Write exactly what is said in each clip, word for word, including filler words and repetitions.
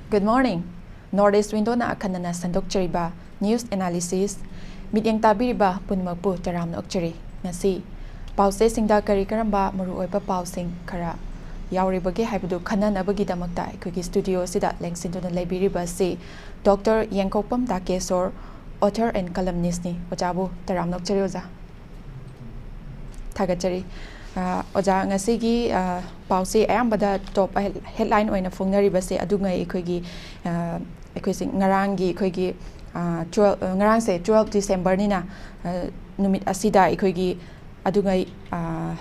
Good morning. North East Window-ꯅ ꯑꯈꯟꯅꯅ ꯁꯟꯗꯣꯛꯆꯔꯤꯕ news analysis, ꯃꯤꯠꯌꯦꯡ ꯇꯥꯕꯤꯔꯤꯕ ꯄꯨꯝꯅꯃꯛꯄꯨ ꯇꯔꯥꯝꯅ ꯑꯣꯛꯆꯔꯤ꯫ ꯉꯁꯤ ꯄꯥꯎꯆꯦꯁꯤꯡꯗ ꯀꯔꯤ ꯀꯔꯝꯕ ꯃꯔꯨꯑꯣꯏꯕ ꯄꯥꯎꯁꯤꯡ ꯈꯔ ꯌꯥꯎꯔꯤꯕꯒꯦ ꯍꯥꯏꯕꯗꯨ ꯈꯟꯅꯅꯕꯒꯤꯗꯃꯛꯇ ꯑꯩꯈꯣꯏꯒꯤ studio ꯑꯁꯤꯗ ꯂꯦꯡꯁꯤꯟꯗꯨꯅ ꯂꯩꯕꯤꯔꯤꯕ ꯑꯁꯤ Doctor ꯌꯦꯡꯈꯣꯛꯄꯝ ꯇꯥꯀꯦꯁꯣꯔ, author and columnist-ꯅꯤ꯫ ꯑꯣꯖꯥꯕꯨ ꯇꯔꯥꯝꯅ ꯑꯣꯛꯆꯔꯤ ꯑꯣꯖꯥ꯫ ꯊꯥꯒꯠꯆꯔꯤ꯫ ꯑ, ꯑꯣꯖꯥ, ꯉꯁꯤꯒꯤ, ꯑ, ꯄꯥꯎꯁꯤ ꯑꯌꯥꯝꯕꯗ top headline ꯑꯣꯏꯅ ꯐꯣꯡꯅꯔꯤꯕꯁꯦ ꯑꯗꯨꯉꯩ ꯑꯩꯈꯣꯏꯒꯤ, ꯑ, ꯑꯩꯈꯣꯏꯁꯤ ꯉꯔꯥꯡꯒꯤ ꯑꯩꯈꯣꯏꯒꯤ, ꯑ, twelve, ꯑ, ꯉꯔꯥꯡꯁꯦ twelve December-ꯅꯤꯅ, ꯑ, ꯅꯨꯃꯤꯠ ꯑꯁꯤꯗ ꯑꯩꯈꯣꯏꯒꯤ ꯑꯗꯨꯉꯩ, ꯑ,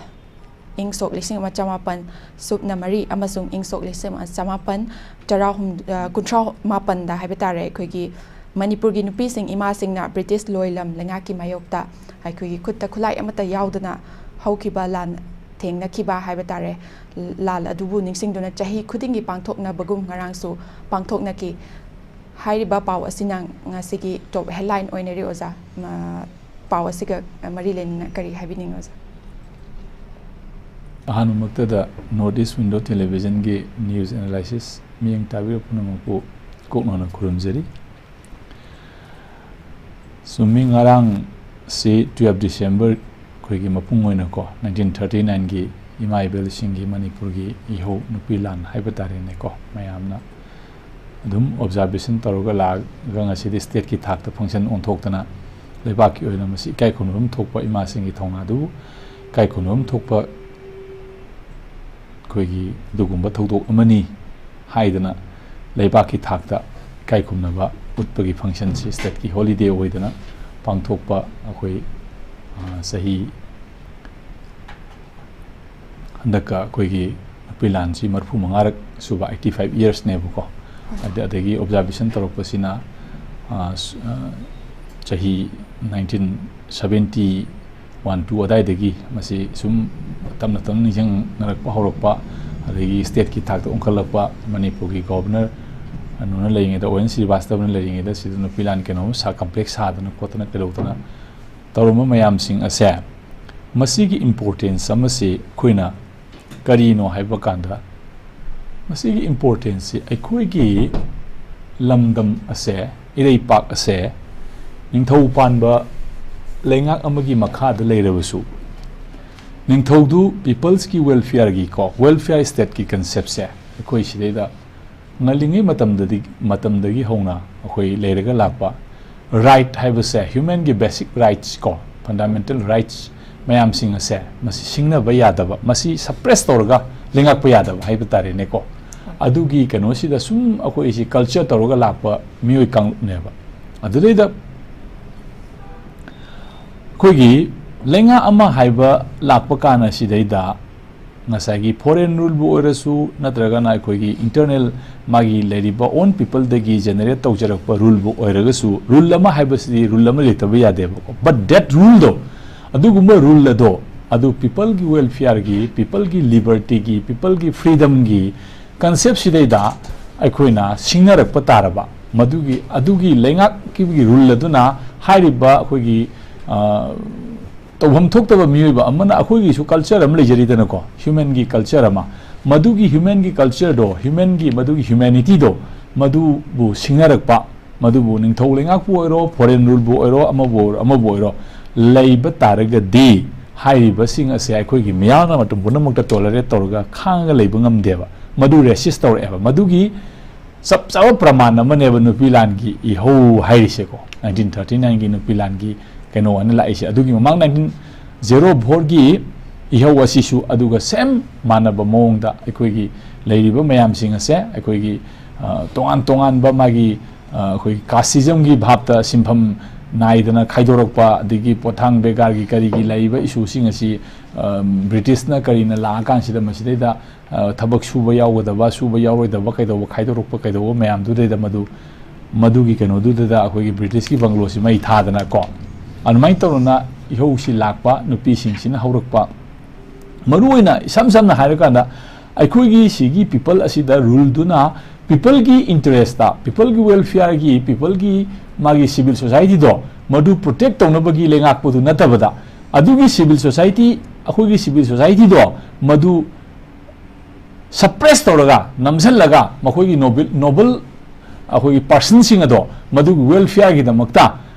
ꯏꯪ ꯁꯣꯛ ꯂꯤꯁꯤꯡ ꯑꯃ ꯆꯃꯥꯄꯟ ꯁꯨꯞꯅ ꯃꯔꯤ ꯑꯃꯁꯨꯡ ꯏꯪ ꯁꯣꯛ ꯂꯤꯁꯤꯡ ꯑꯃ ꯆꯃꯥꯄꯟ ꯇꯔꯥꯍꯨꯝ-, ꯑ, ꯀꯨꯟꯊ꯭ꯔꯥ ꯃꯥꯄꯟꯗ ꯍꯥꯏꯕ ꯇꯥꯔꯦ, ꯑꯩꯈꯣꯏꯒꯤ ꯃꯅꯤꯄꯨꯔꯒꯤ ꯅꯨꯄꯤꯁꯤꯡ, ꯏꯃꯥꯁꯤꯡꯅ ꯕ꯭ꯔꯤꯇꯤꯁ ꯂꯣꯏꯂꯝ ꯂꯩꯉꯥꯛꯀꯤ ꯃꯥꯌꯣꯛꯇ ꯑꯩꯈꯣꯏꯒꯤ ꯈꯨꯠꯇ ꯈꯨꯠꯂꯥꯏ ꯑꯃꯠꯇ ꯌꯥꯎꯗꯅ ꯍꯧꯈꯤꯕ ꯂꯥꯟ ꯊꯦꯡꯅꯈꯤꯕ ꯍꯥꯏꯕ ꯇꯥꯔꯦ, ꯂꯥꯜ ꯑꯗꯨꯕꯨ ꯅꯤꯡꯁꯤꯡꯗꯨꯅ ꯆꯍꯤ ꯈꯨꯗꯤꯡꯒꯤ ꯄꯥꯡꯊꯣꯛꯅꯕꯒꯨꯝ ꯉꯔꯥꯡꯁꯨ ꯄꯥꯡꯊꯣꯛꯅꯈꯤ꯫ ꯍꯥꯏꯔꯤꯕ ꯄꯥꯎ ꯑꯁꯤꯅ ꯉꯁꯤꯒꯤ top headline ꯑꯣꯏꯅꯔꯤ꯫ ꯑꯣꯖꯥ, ꯃ-, ꯄꯥꯎ ꯑꯁꯤꯒ ꯃꯔꯤ ꯂꯩꯅꯅ ꯀꯔꯤ ꯍꯥꯏꯕꯤꯅꯤꯡꯉꯤ, ꯑꯣꯖꯥ? ꯑꯍꯥꯟꯕꯃꯛꯇꯗ North East Window Television-ꯒꯤ news analysis ꯃꯤꯠꯌꯦꯡ ꯇꯥꯕꯤꯔꯤꯕ ꯄꯨꯝꯅꯃꯛꯄꯨ ꯀꯣꯛꯅꯅ ꯈꯨꯔꯨꯝꯖꯔꯤ꯫ ꯆꯨꯝꯃꯤ, ꯉꯔꯥꯡꯁꯤ twelve December ꯑꯩꯈꯣꯏꯒꯤ ꯃꯄꯨꯡ ꯑꯣꯏꯅꯀꯣ, nineteen thirty nine-ꯒꯤ ꯏꯃꯥ ꯏꯕꯦꯜꯁꯤꯡꯒꯤ ꯃꯅꯤꯄꯨꯔꯒꯤ ꯏꯍꯧ ꯅꯨꯄꯤ ꯂꯥꯟ ꯍꯥꯏꯕ ꯇꯥꯔꯦꯅꯦꯀꯣ, ꯃꯌꯥꯝꯅ ꯑꯗꯨꯝ observation ꯇꯧꯔꯒ ꯂꯥꯛꯑꯒ ꯉꯁꯤꯗꯤ state-ꯀꯤ ꯊꯥꯛꯇ function ꯑꯣꯟꯊꯣꯛꯇꯅ ꯂꯩꯕꯥꯛꯀꯤ ꯑꯣꯏꯅ ꯃꯁꯤ ꯏꯀꯥꯏ ꯈꯨꯝꯅꯐꯝ ꯊꯣꯛꯄ ꯏꯃꯥꯁꯤꯡꯒꯤ ꯊꯧꯅꯥꯗꯨꯕꯨ ꯏꯀꯥꯏ ꯈꯨꯝꯅꯐꯝ ꯊꯣꯛꯄ ꯑꯩꯈꯣꯏꯒꯤ ꯑꯗꯨꯒꯨꯝꯕ ꯊꯧꯗꯣꯛ ꯑꯃꯅꯤ ꯍꯥꯏꯗꯅ ꯂꯩꯕꯥꯛꯀꯤ ꯊꯥꯛꯇ ꯏꯀꯥꯏ ꯈꯨꯝꯅꯕ ꯎꯠꯄꯒꯤ function-ꯁꯤ state-ꯀꯤ holiday ꯑꯣꯏꯗꯅ ꯄꯥꯡꯊꯣꯛꯄ ꯑꯩꯈꯣꯏ, ꯑ, ꯆꯍꯤ ꯍꯟꯗꯛꯀ ꯑꯩꯈꯣꯏꯒꯤ ꯅꯨꯄꯤ ꯂꯥꯟꯁꯤ ꯃꯔꯤꯐꯨ ꯃꯉꯥꯔꯛ ꯁꯨꯕ, eighty five years-ꯅꯦꯕꯀꯣ꯫ ꯑꯗ-, ꯑꯗꯒꯤ observation ꯇꯧꯔꯛꯄꯁꯤꯅ, ꯑ, ꯁ-, ꯑ, ꯆꯍꯤ nineteen seventy one two ꯑꯗꯥꯏꯗꯒꯤ ꯃꯁꯤ ꯁꯨꯝ ꯇꯞꯅ ꯇꯞꯅ ꯅꯤꯡꯁꯤꯡꯅꯔꯛꯄ ꯍꯧꯔꯛꯄ, ꯑꯗꯒꯤ state-ꯀꯤ ꯊꯥꯛꯇ ꯑꯣꯟꯈꯠꯂꯛꯄ, ꯃꯅꯤꯄꯨꯔꯒꯤ governor ꯀꯩꯅꯣꯅ ꯂꯩꯔꯤꯉꯩꯗ, ꯑꯣ ꯑꯦꯟ ꯁ꯭ꯔꯤꯕꯥꯁꯇꯕꯅ ꯂꯩꯔꯤꯉꯩꯗ ꯁꯤꯗ ꯅꯨꯄꯤ ꯂꯥꯟ ꯀꯩꯅꯣꯝ ꯁꯥ-, complex ꯁꯥꯗꯅ ꯈꯣꯠꯇꯅ ꯀꯩꯗꯧꯗꯅ ꯇꯧꯔꯝꯕ ꯃꯌꯥꯝꯁꯤꯡ ꯑꯁꯦ, ꯃꯁꯤꯒꯤ importance ꯑꯃꯁꯤ ꯑꯩꯈꯣꯏꯅ ꯀꯔꯤꯅꯣ ꯍꯥꯏꯕ ꯀꯥꯟꯗ, ꯃꯁꯤꯒꯤ importance ꯁꯤ ꯑꯩꯈꯣꯏꯒꯤ ꯂꯝꯗꯝ ꯑꯁꯦ, ꯏꯔꯩꯄꯥꯛ ꯑꯁꯦ ꯅꯤꯡꯊꯧ ꯄꯥꯟꯕ ꯂꯩꯉꯥꯛ ꯑꯃꯒꯤ ꯃꯈꯥꯗ ꯂꯩꯔꯕꯁꯨ, ꯅꯤꯡꯊꯧꯗꯨ people's ꯀꯤ welfare ꯒꯤ ꯀꯣ, welfare state ꯀꯤ concept ꯁꯦ ꯑꯩꯈꯣꯏ ꯁꯤꯗꯩꯗ ꯉꯜꯂꯤꯉꯩ ꯃꯇꯝꯗꯗꯤ, ꯃꯇꯝꯗꯒꯤ ꯍꯧꯅ ꯑꯩꯈꯣꯏ ꯂꯩꯔꯒ ꯂꯥꯛꯄ right ꯍꯥꯏꯕꯁꯦ, human ꯒꯤ basic rights ꯀꯣ, fundamental rights ꯃꯌꯥꯝꯁꯤꯡ ꯑꯁꯦ ꯃꯁꯤ ꯁꯤꯡꯅꯕ ꯌꯥꯗꯕ, ꯃꯁꯤ suppress ꯇꯧꯔꯒ ꯂꯩꯉꯥꯛꯄ ꯌꯥꯗꯕ ꯍꯥꯏꯕ ꯇꯥꯔꯦꯅꯦꯀꯣ꯫ ꯑꯗꯨꯒꯤ ꯀꯩꯅꯣꯁꯤꯗ ꯁꯨꯝ ꯑꯩꯈꯣꯏꯁꯤ culture ꯇꯧꯔꯒ ꯂꯥꯛꯄ ꯃꯤꯑꯣꯏ ꯀꯥꯡꯂꯨꯞꯅꯦꯕ꯫ ꯑꯗꯨꯗꯩꯗ ꯑꯩꯈꯣꯏꯒꯤ ꯂꯩꯉꯥꯛ ꯑꯃ ꯍꯥꯏꯕ ꯂꯥꯛꯄ ꯀꯥꯟꯗ ꯁꯤꯗꯩꯗ ꯉꯁꯥꯏꯒꯤ foreign rule ꯕꯨ ꯑꯣꯏꯔꯁꯨ, ꯅꯠꯇ꯭ꯔꯒꯅ ꯑꯩꯈꯣꯏꯒꯤ internal ꯃꯥꯒꯤ ꯂꯩꯔꯤꯕ own people ꯗꯒꯤ generate ꯇꯧꯖꯔꯛꯄ rule ꯕꯨ ꯑꯣꯏꯔꯒꯁꯨ, rule ꯑꯃ ꯍꯥꯏꯕꯁꯤꯗꯤ rule ꯑꯃ ꯂꯩꯇꯕ ꯌꯥꯗꯦꯕꯀꯣ꯫ But that rule ꯗꯣ, ꯑꯗꯨꯒꯨꯝꯕ rule ꯑꯗꯣ, ꯑꯗꯨ people ꯒꯤ welfare ꯒꯤ, people ꯒꯤ liberty ꯒꯤ, people ꯒꯤ freedom ꯒꯤ concept ꯁꯤꯗꯩꯗ ꯑꯩꯈꯣꯏꯅ ꯁꯤꯡꯅꯔꯛꯄ ꯇꯥꯔꯕ, ꯃꯗꯨꯒꯤ, ꯑꯗꯨꯒꯤ ꯂꯩꯉꯥꯛꯀꯤ rule ꯑꯗꯨꯅ ꯍꯥꯏꯔꯤꯕ ꯑꯩꯈꯣꯏꯒꯤ, ꯑ, ꯇꯧꯐꯝ ꯊꯣꯛꯇꯕ ꯃꯤꯑꯣꯏꯕ ꯑꯃꯅ, ꯑꯩꯈꯣꯏꯒꯤꯁꯨ culture ꯑꯃ ꯂꯩꯖꯔꯤꯗꯅꯀꯣ, human ꯒꯤ culture ꯑꯃ, ꯃꯗꯨꯒꯤ human ꯒꯤ culture ꯗꯣ, human ꯒꯤ ꯃꯗꯨꯒꯤ humanity ꯗꯣ, ꯃꯗꯨꯕꯨ ꯁꯤꯡꯅꯔꯛꯄ, ꯃꯗꯨꯕꯨ ꯅꯤꯡꯊꯧ ꯂꯩꯉꯥꯛꯄꯨ ꯑꯣꯏꯔꯣ, foreign rule ꯕꯨ ꯑꯣꯏꯔꯣ, ꯑꯃꯕꯨ ꯑꯣꯏꯔꯣ, ꯑꯃꯕꯨ ꯑꯣꯏꯔꯣ, ꯂꯩꯕ ꯇꯥꯔꯒꯗꯤ ꯍꯥꯏꯔꯤꯕꯁꯤꯡ ꯑꯁꯦ ꯑꯩꯈꯣꯏꯒꯤ ꯃꯤꯌꯥꯝꯅ ꯃꯇꯝ ꯄꯨꯝꯅꯃꯛꯇ tolerate ꯇꯧꯔꯒ ꯈꯥꯡꯉꯒ ꯂꯩꯕ ꯉꯝꯗꯦꯕ꯫ ꯃꯗꯨ resist ꯇꯧꯔꯛꯑꯦꯕ꯫ ꯃꯗꯨꯒꯤ ꯆꯞ ꯆꯥꯕ ꯄ꯭ꯔꯃꯥꯟ ꯑꯃꯅꯦꯕ ꯅꯨꯄꯤ ꯂꯥꯟꯒꯤ ꯏꯍꯧ ꯍꯥꯏꯔꯤꯁꯦꯀꯣ, nineteen thirty nine ꯒꯤ ꯅꯨꯄꯤ ꯂꯥꯟꯒꯤ ꯀꯩꯅꯣ ꯑꯅ ꯂꯥꯛꯏꯁꯦ꯫ ꯑꯗꯨꯒꯤ ꯃꯃꯥꯡ nineteen zero four ꯒꯤ ꯏꯍꯧ ꯑꯁꯤꯁꯨ ꯑꯗꯨꯒ same ꯃꯥꯟꯅꯕ ꯃꯑꯣꯡꯗ ꯑꯩꯈꯣꯏꯒꯤ ꯂꯩꯔꯤꯕ ꯃꯌꯥꯝꯁꯤꯡ ꯑꯁꯦ ꯑꯩꯈꯣꯏꯒꯤ, ꯑ, ꯇꯣꯉꯥꯟ ꯇꯣꯉꯥꯟꯕ ꯃꯥꯒꯤ, ꯑ, ꯑꯩꯈꯣꯏꯒꯤ casteism ꯒꯤ ꯚꯥꯞꯇ ꯁꯤꯟꯐꯝ ꯅꯥꯏꯗꯅ ꯈꯥꯏꯗꯣꯔꯛꯄ, ꯑꯗꯒꯤ ꯄꯣꯠꯊꯥꯡ ꯕꯦꯒꯥꯔꯒꯤ ꯀꯔꯤꯒꯤ ꯂꯩꯔꯤꯕ issue ꯁꯤꯡ ꯑꯁꯤ, ꯑ, British ꯅ ꯀꯔꯤꯅ ꯂꯥꯛꯑꯀꯥꯟꯁꯤꯗ ꯃꯁꯤꯗꯩꯗ, ꯑ, ꯊꯕꯛ ꯁꯨꯕ ꯌꯥꯎꯒꯗꯕ, ꯁꯨꯕ ꯌꯥꯎꯔꯣꯏꯗꯕ, ꯀꯩꯗꯧꯕ ꯈꯥꯏꯗꯣꯔꯛꯄ, ꯀꯩꯗꯧꯕ ꯃꯌꯥꯝꯗꯨꯗꯩꯗ ꯃꯗꯨ, ꯃꯗꯨꯒꯤ ꯀꯩꯅꯣꯗꯨꯗꯩꯗ ꯑꯩꯈꯣꯏꯒꯤ British ꯀꯤ ꯕꯪꯒ꯭ꯂꯣꯁꯤ ꯃꯩ ꯊꯥꯗꯅ ꯀꯣ, ꯑꯗꯨꯃꯥꯏꯅ ꯇꯧꯗꯅ ꯏꯍꯧꯁꯤ ꯂꯥꯛꯄ, ꯅꯨꯄꯤꯁꯤꯡꯁꯤꯅ ꯍꯧꯔꯛꯄ꯫ ꯃꯔꯨꯑꯣꯏꯅ ꯏꯁꯝ ꯁꯝꯅ ꯍꯥꯏꯔꯀꯥꯟꯗ, ꯑꯩꯈꯣꯏꯒꯤ ꯁꯤꯒꯤ people ꯑꯁꯤꯗ rule ꯗꯨꯅ people ꯒꯤ interest ꯇ, people ꯒꯤ welfare ꯒꯤ, people ꯒꯤ ꯃꯥꯒꯤ civil society ꯗꯣ ꯃꯗꯨ protect ꯇꯧꯅꯕꯒꯤ ꯂꯩꯉꯥꯛꯄꯗꯨ ꯅꯠꯇꯕꯗ, ꯑꯗꯨꯒꯤ civil society, ꯑꯩꯈꯣꯏꯒꯤ civil society ꯗꯣ ꯃꯗꯨ suppress ꯇꯧꯔꯒ, ꯅꯝꯁꯤꯜꯂꯒ, ꯃꯈꯣꯏꯒꯤ noble, noble ꯑꯩꯈꯣꯏꯒꯤ personꯁꯤꯡ ꯑꯗꯣ ꯃꯗꯨꯒꯤ welfareꯒꯤꯗꯃꯛꯇ,